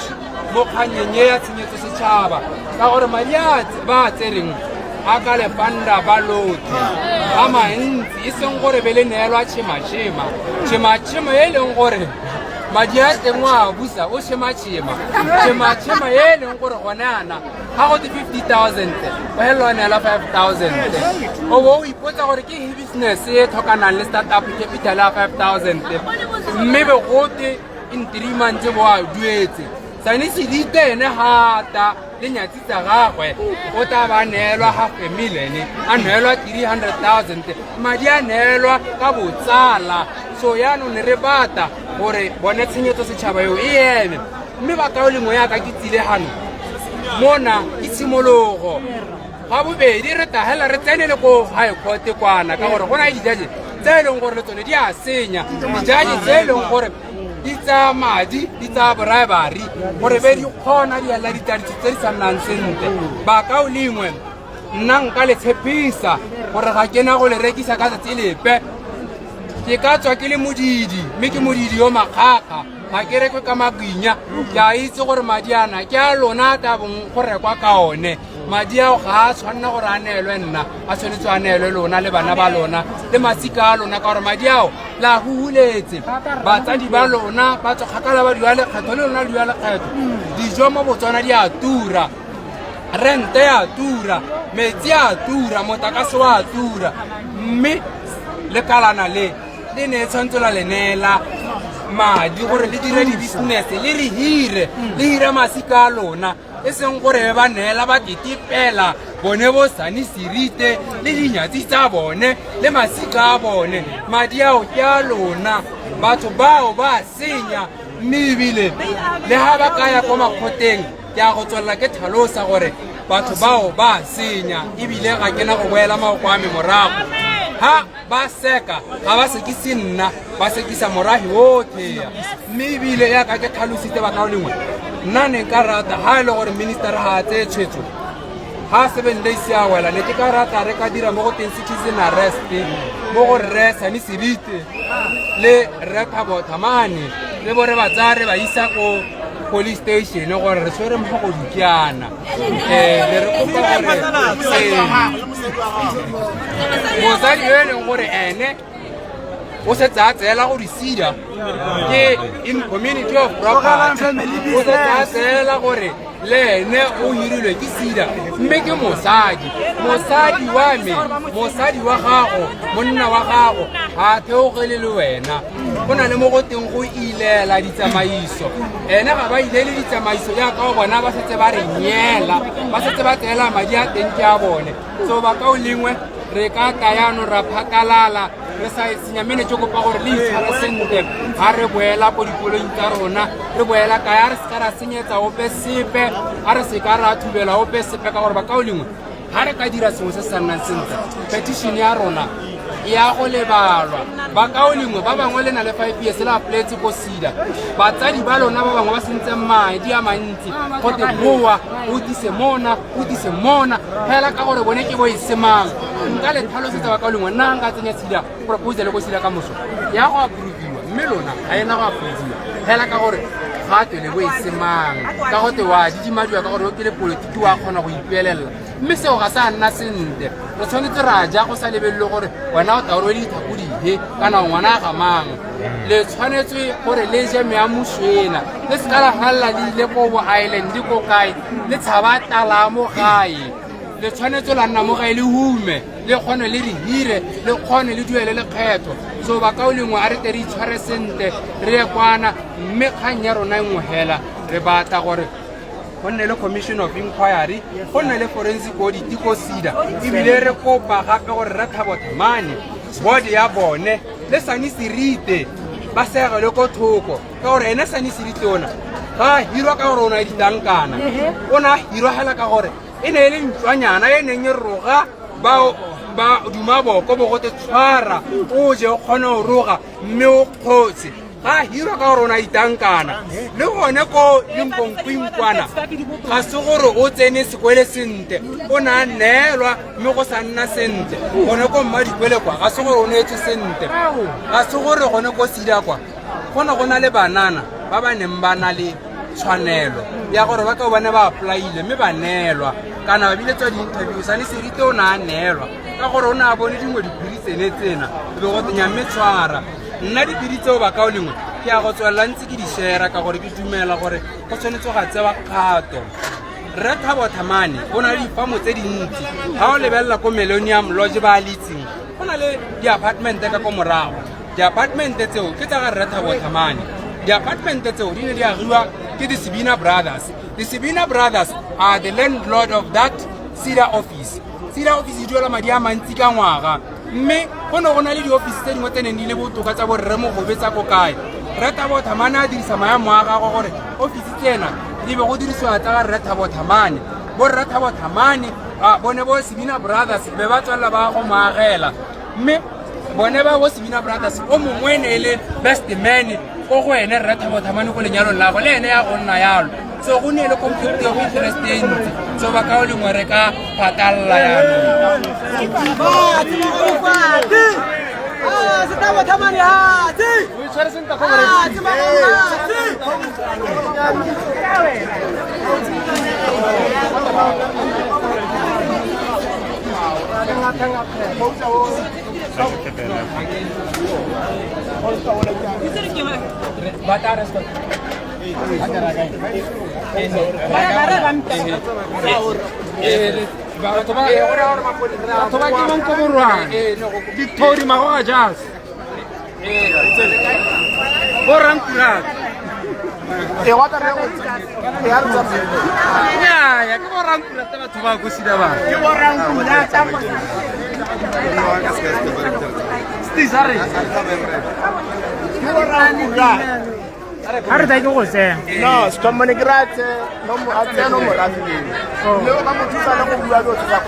mo kganyeng e ya tshenyetso setšhaba, ka gore madi a ba a tsereng a ka lepanda ba lotlhe a mantsi, e seng gore be le neelwa tšhematšhema tšhematšhema e leng gore madi a teng o a busa o tšhematšhema tšhematšhema e leng gore gone ana ga go te 50 000 o helela o neela 5000, o bo o ipotsa gore ke business e tlhokanang le startup capital ya 5000, mme be gote in 3 months bo a duetse. Sane Sedite ene gata le nyatsi tsa gagwe o tla ba neelwa half a million, a neelwa 300 000, madi a neelwa ka botsala. So yaanong ne re bata gore bone tshenyetso setšhaba eo e eme, mme bakao lengwe yaka ke tsile gano mona ke tshimologo. Ga bobedi re tagela re tsene le ko high court kwana, ka gore go na le dijudge tse e leng gore le tsone di a senya, dijudge tse e leng gore di tsaya madi, di tsaya bribery, gore be di kgona di elela ditadiso tse di sa nnang sentle. Bakao lengwe, nna nka le tshepisa gore ga ke na go le rekisa ka tsatsi lepe. Ke ka tswa ke le modidi, mme ke modidi yo makgakga, ga ke rekwe ka makwinya. Ke a itse gore madi ana ke a lona a tabong go rekwa ka one. Madi ao ga a tshwanela gore a neelwe nna, a tshwanetse a neelwe lona le bana ba lona le masika a lona, ka gore madi ao la huhuletse batsadi ba lona ba tswa kgakala ba dua lekgetho, le lona le dua lekgetho. Dijo mo Botswana di a tura, rente ya tura, metsi a tura, motlakase wa tura, mme lekalana le le ne tshwanetse la le neela madi gore le dire di-business, le re hire, le hire masika a lona, e seng gore ba neela ba tetepela bone bo Sane Serite le dinyatsi tsa bone le masika a bone. Madi ao ke a lona. Batho bao ba senya, mme ebile le ga ba ka ya ko makgoteng, ke a go tswelela ke tlhalosa gore batho bao ba senya, ebile ga ke na go boela maoko a me morago. Ha ba seka, ga ba sekise nna, ba sekisa morahi otlhe. Mme ebile yaka ke tlhalositse bakao lengwe, nna ne nka rata ga e le gore minister ga a tseye tshwetso ga 7 days ya wela, ne ke ka rata re ka dira mo go teng citizen arrest mo go Rre Sane Serite le Rre Thabo Thamane, le bo re ba tsaya re ba isa ko police station gore re tshwere mogogodu ke ana. Ne re kopa gore mosadi yo e leng gore ene o setse a tseela go di-SEDA ke in community of property, o setse a tseela gore le ene o hirilwe ke SEDA, mme ke mosadi, mosadi wa me, mosadi wa gago, monna wa gago ga a theogele le wena. Go na le mo go teng go ilela ditsamaiso, ene ga ba ilele ditsamaiso jaaka o bona ba setse ba re nyela, ba setse ba tseela madi a teng ke a bone. So bakao lengwe, re ka tla yaanong ra phakalala re sa senya mene. Ke kopa gore le itshware sentle ga re boela ko dikoloing tsa rona, re boela kae, a re se ka ra senyetsa ope sepe, a re se ka ra thubela ope sepe, ka gore bakao lengwe, ga re ka dira sengwe se se sa nnang sentle, petition ya rona e ya go lebalwa. Bakao lengwe, ba bangwe le na le 5 years le applyetse ko SEDA, batsadi ba lona ba bangwe ba sentse madi a mantsi gote boa o tlise mona, o tlise mona fela ka gore bone ke bo e semang. Nka le tlhalosetsa bakao lengwe, nna nka tsenya SEDA proposal ko SEDA ka moso ya go approviwa, mme lona ga ena go approviwa fela ka gore gatwe le bo e semang ka gote wa didimadiwa ka gore o ke le polotiki wa kgona go ipuelela mme seo ga sa nna sentle. Re tshwanetse ra ja go sa lebelele gore wena o tla o rwele ditlhako dihe kana ngwana a ga mang. Le tshwanetse gore le je meamuswena, le se ka la galela le ile ko bo island ko kae, le tshaba tlala mo gae. Le tshwanetse la nna mo gae le hume, le kgone le re hire, le kgone le duele lekgetho. So bakaulengwe a re tle re itshware sentle, re ye kwana, mme kgang ya rona e nngwe hela re batla gore go nne le commission of inquiry, go nne le forensic audit ko SEDA, ebile re kopa gape gore re Thabo Thamane board ya bone le Sani Serite ba segelwe ko thoko, ka gore ene Sani Serite ona ga a hirwa ka gore o na le ditankana, o ne a hirwa hela ka gore e ne e le ntlwanyana e neng e roga ba duma boko bo gote tshwara o je o kgone go roga mme o kgotse. Ga a hirwa ka gore o na ditankana. Le gone ko Limpomping kwana ga se gore o tsene sekwele sentle, o ne a neelwa mme go sa nna sentle. Gone ko Mmadikwele kwa ga se gore o neetswe sentle, ga se gore gone ko SEDA kwa go ne go na le banana ba ba neng ba na le tshwanelo ya gore ba ka bone ba applyile mme ba neelwa kana ba biletswa di-interview. Sane Serite o ne a neelwa ka gore o ne a bone dingwe diphiri tsene tsena e be go tenya mme tshwara. Nna diphiri tseo bakaulengwe ke ya go tswelela ntse ke di share ka gore ke dumela gore go tshwanetse ga tsewa kgato. Rre Thabo Thamane o na le difamo tse dintsi, ga o lebelela ko Millennium Lodge ba a le itseng go na le di-apartmente ka ko morago. Di-apartmente tseo ke tsa ga Rre Thabo Thamane. Di-apartmente tseo di ne di agiwa ke the Sebina Brothers. The Sebina Brothers are the landlord of that SEDA office. SEDA office e duela madi a mantsi ka ngwaga, mme go ne go na le di-office tse dingwe tse neng di le botoka tsa borre Mogobe tsa ko kae. Rre Thabo Thamane a dirisa maemo a gagwe gore office tsena di be go dirisiwa tsa ga Rre Thabo Thamane. Bo Rre Thabo Thamane bone bo Sebina Brothers be ba tswelela ba go mo agela, mme bone ba bo Sebina Brothers o mongwe ne e le best man ko go ene Rre Thabo Thamane ko lenyalong la go le ene ya go nna yalo. So go ne le conflict of interest e ntsi. So bakaulengwe re ka patalla yaanong. Batho ba ke mankoborwane Victory Magoga Jazz bo Rankurata. Nnyaa, ke bo Rankurata batho ba ko SEDA ba. Ke bo Rankurata. Ke bo Rankurata. Ha re tla ke go tsena. No, Stomane ke ra tse no mo a tsena no morafe. Mme o ka mo thusa le go bua dilo tsa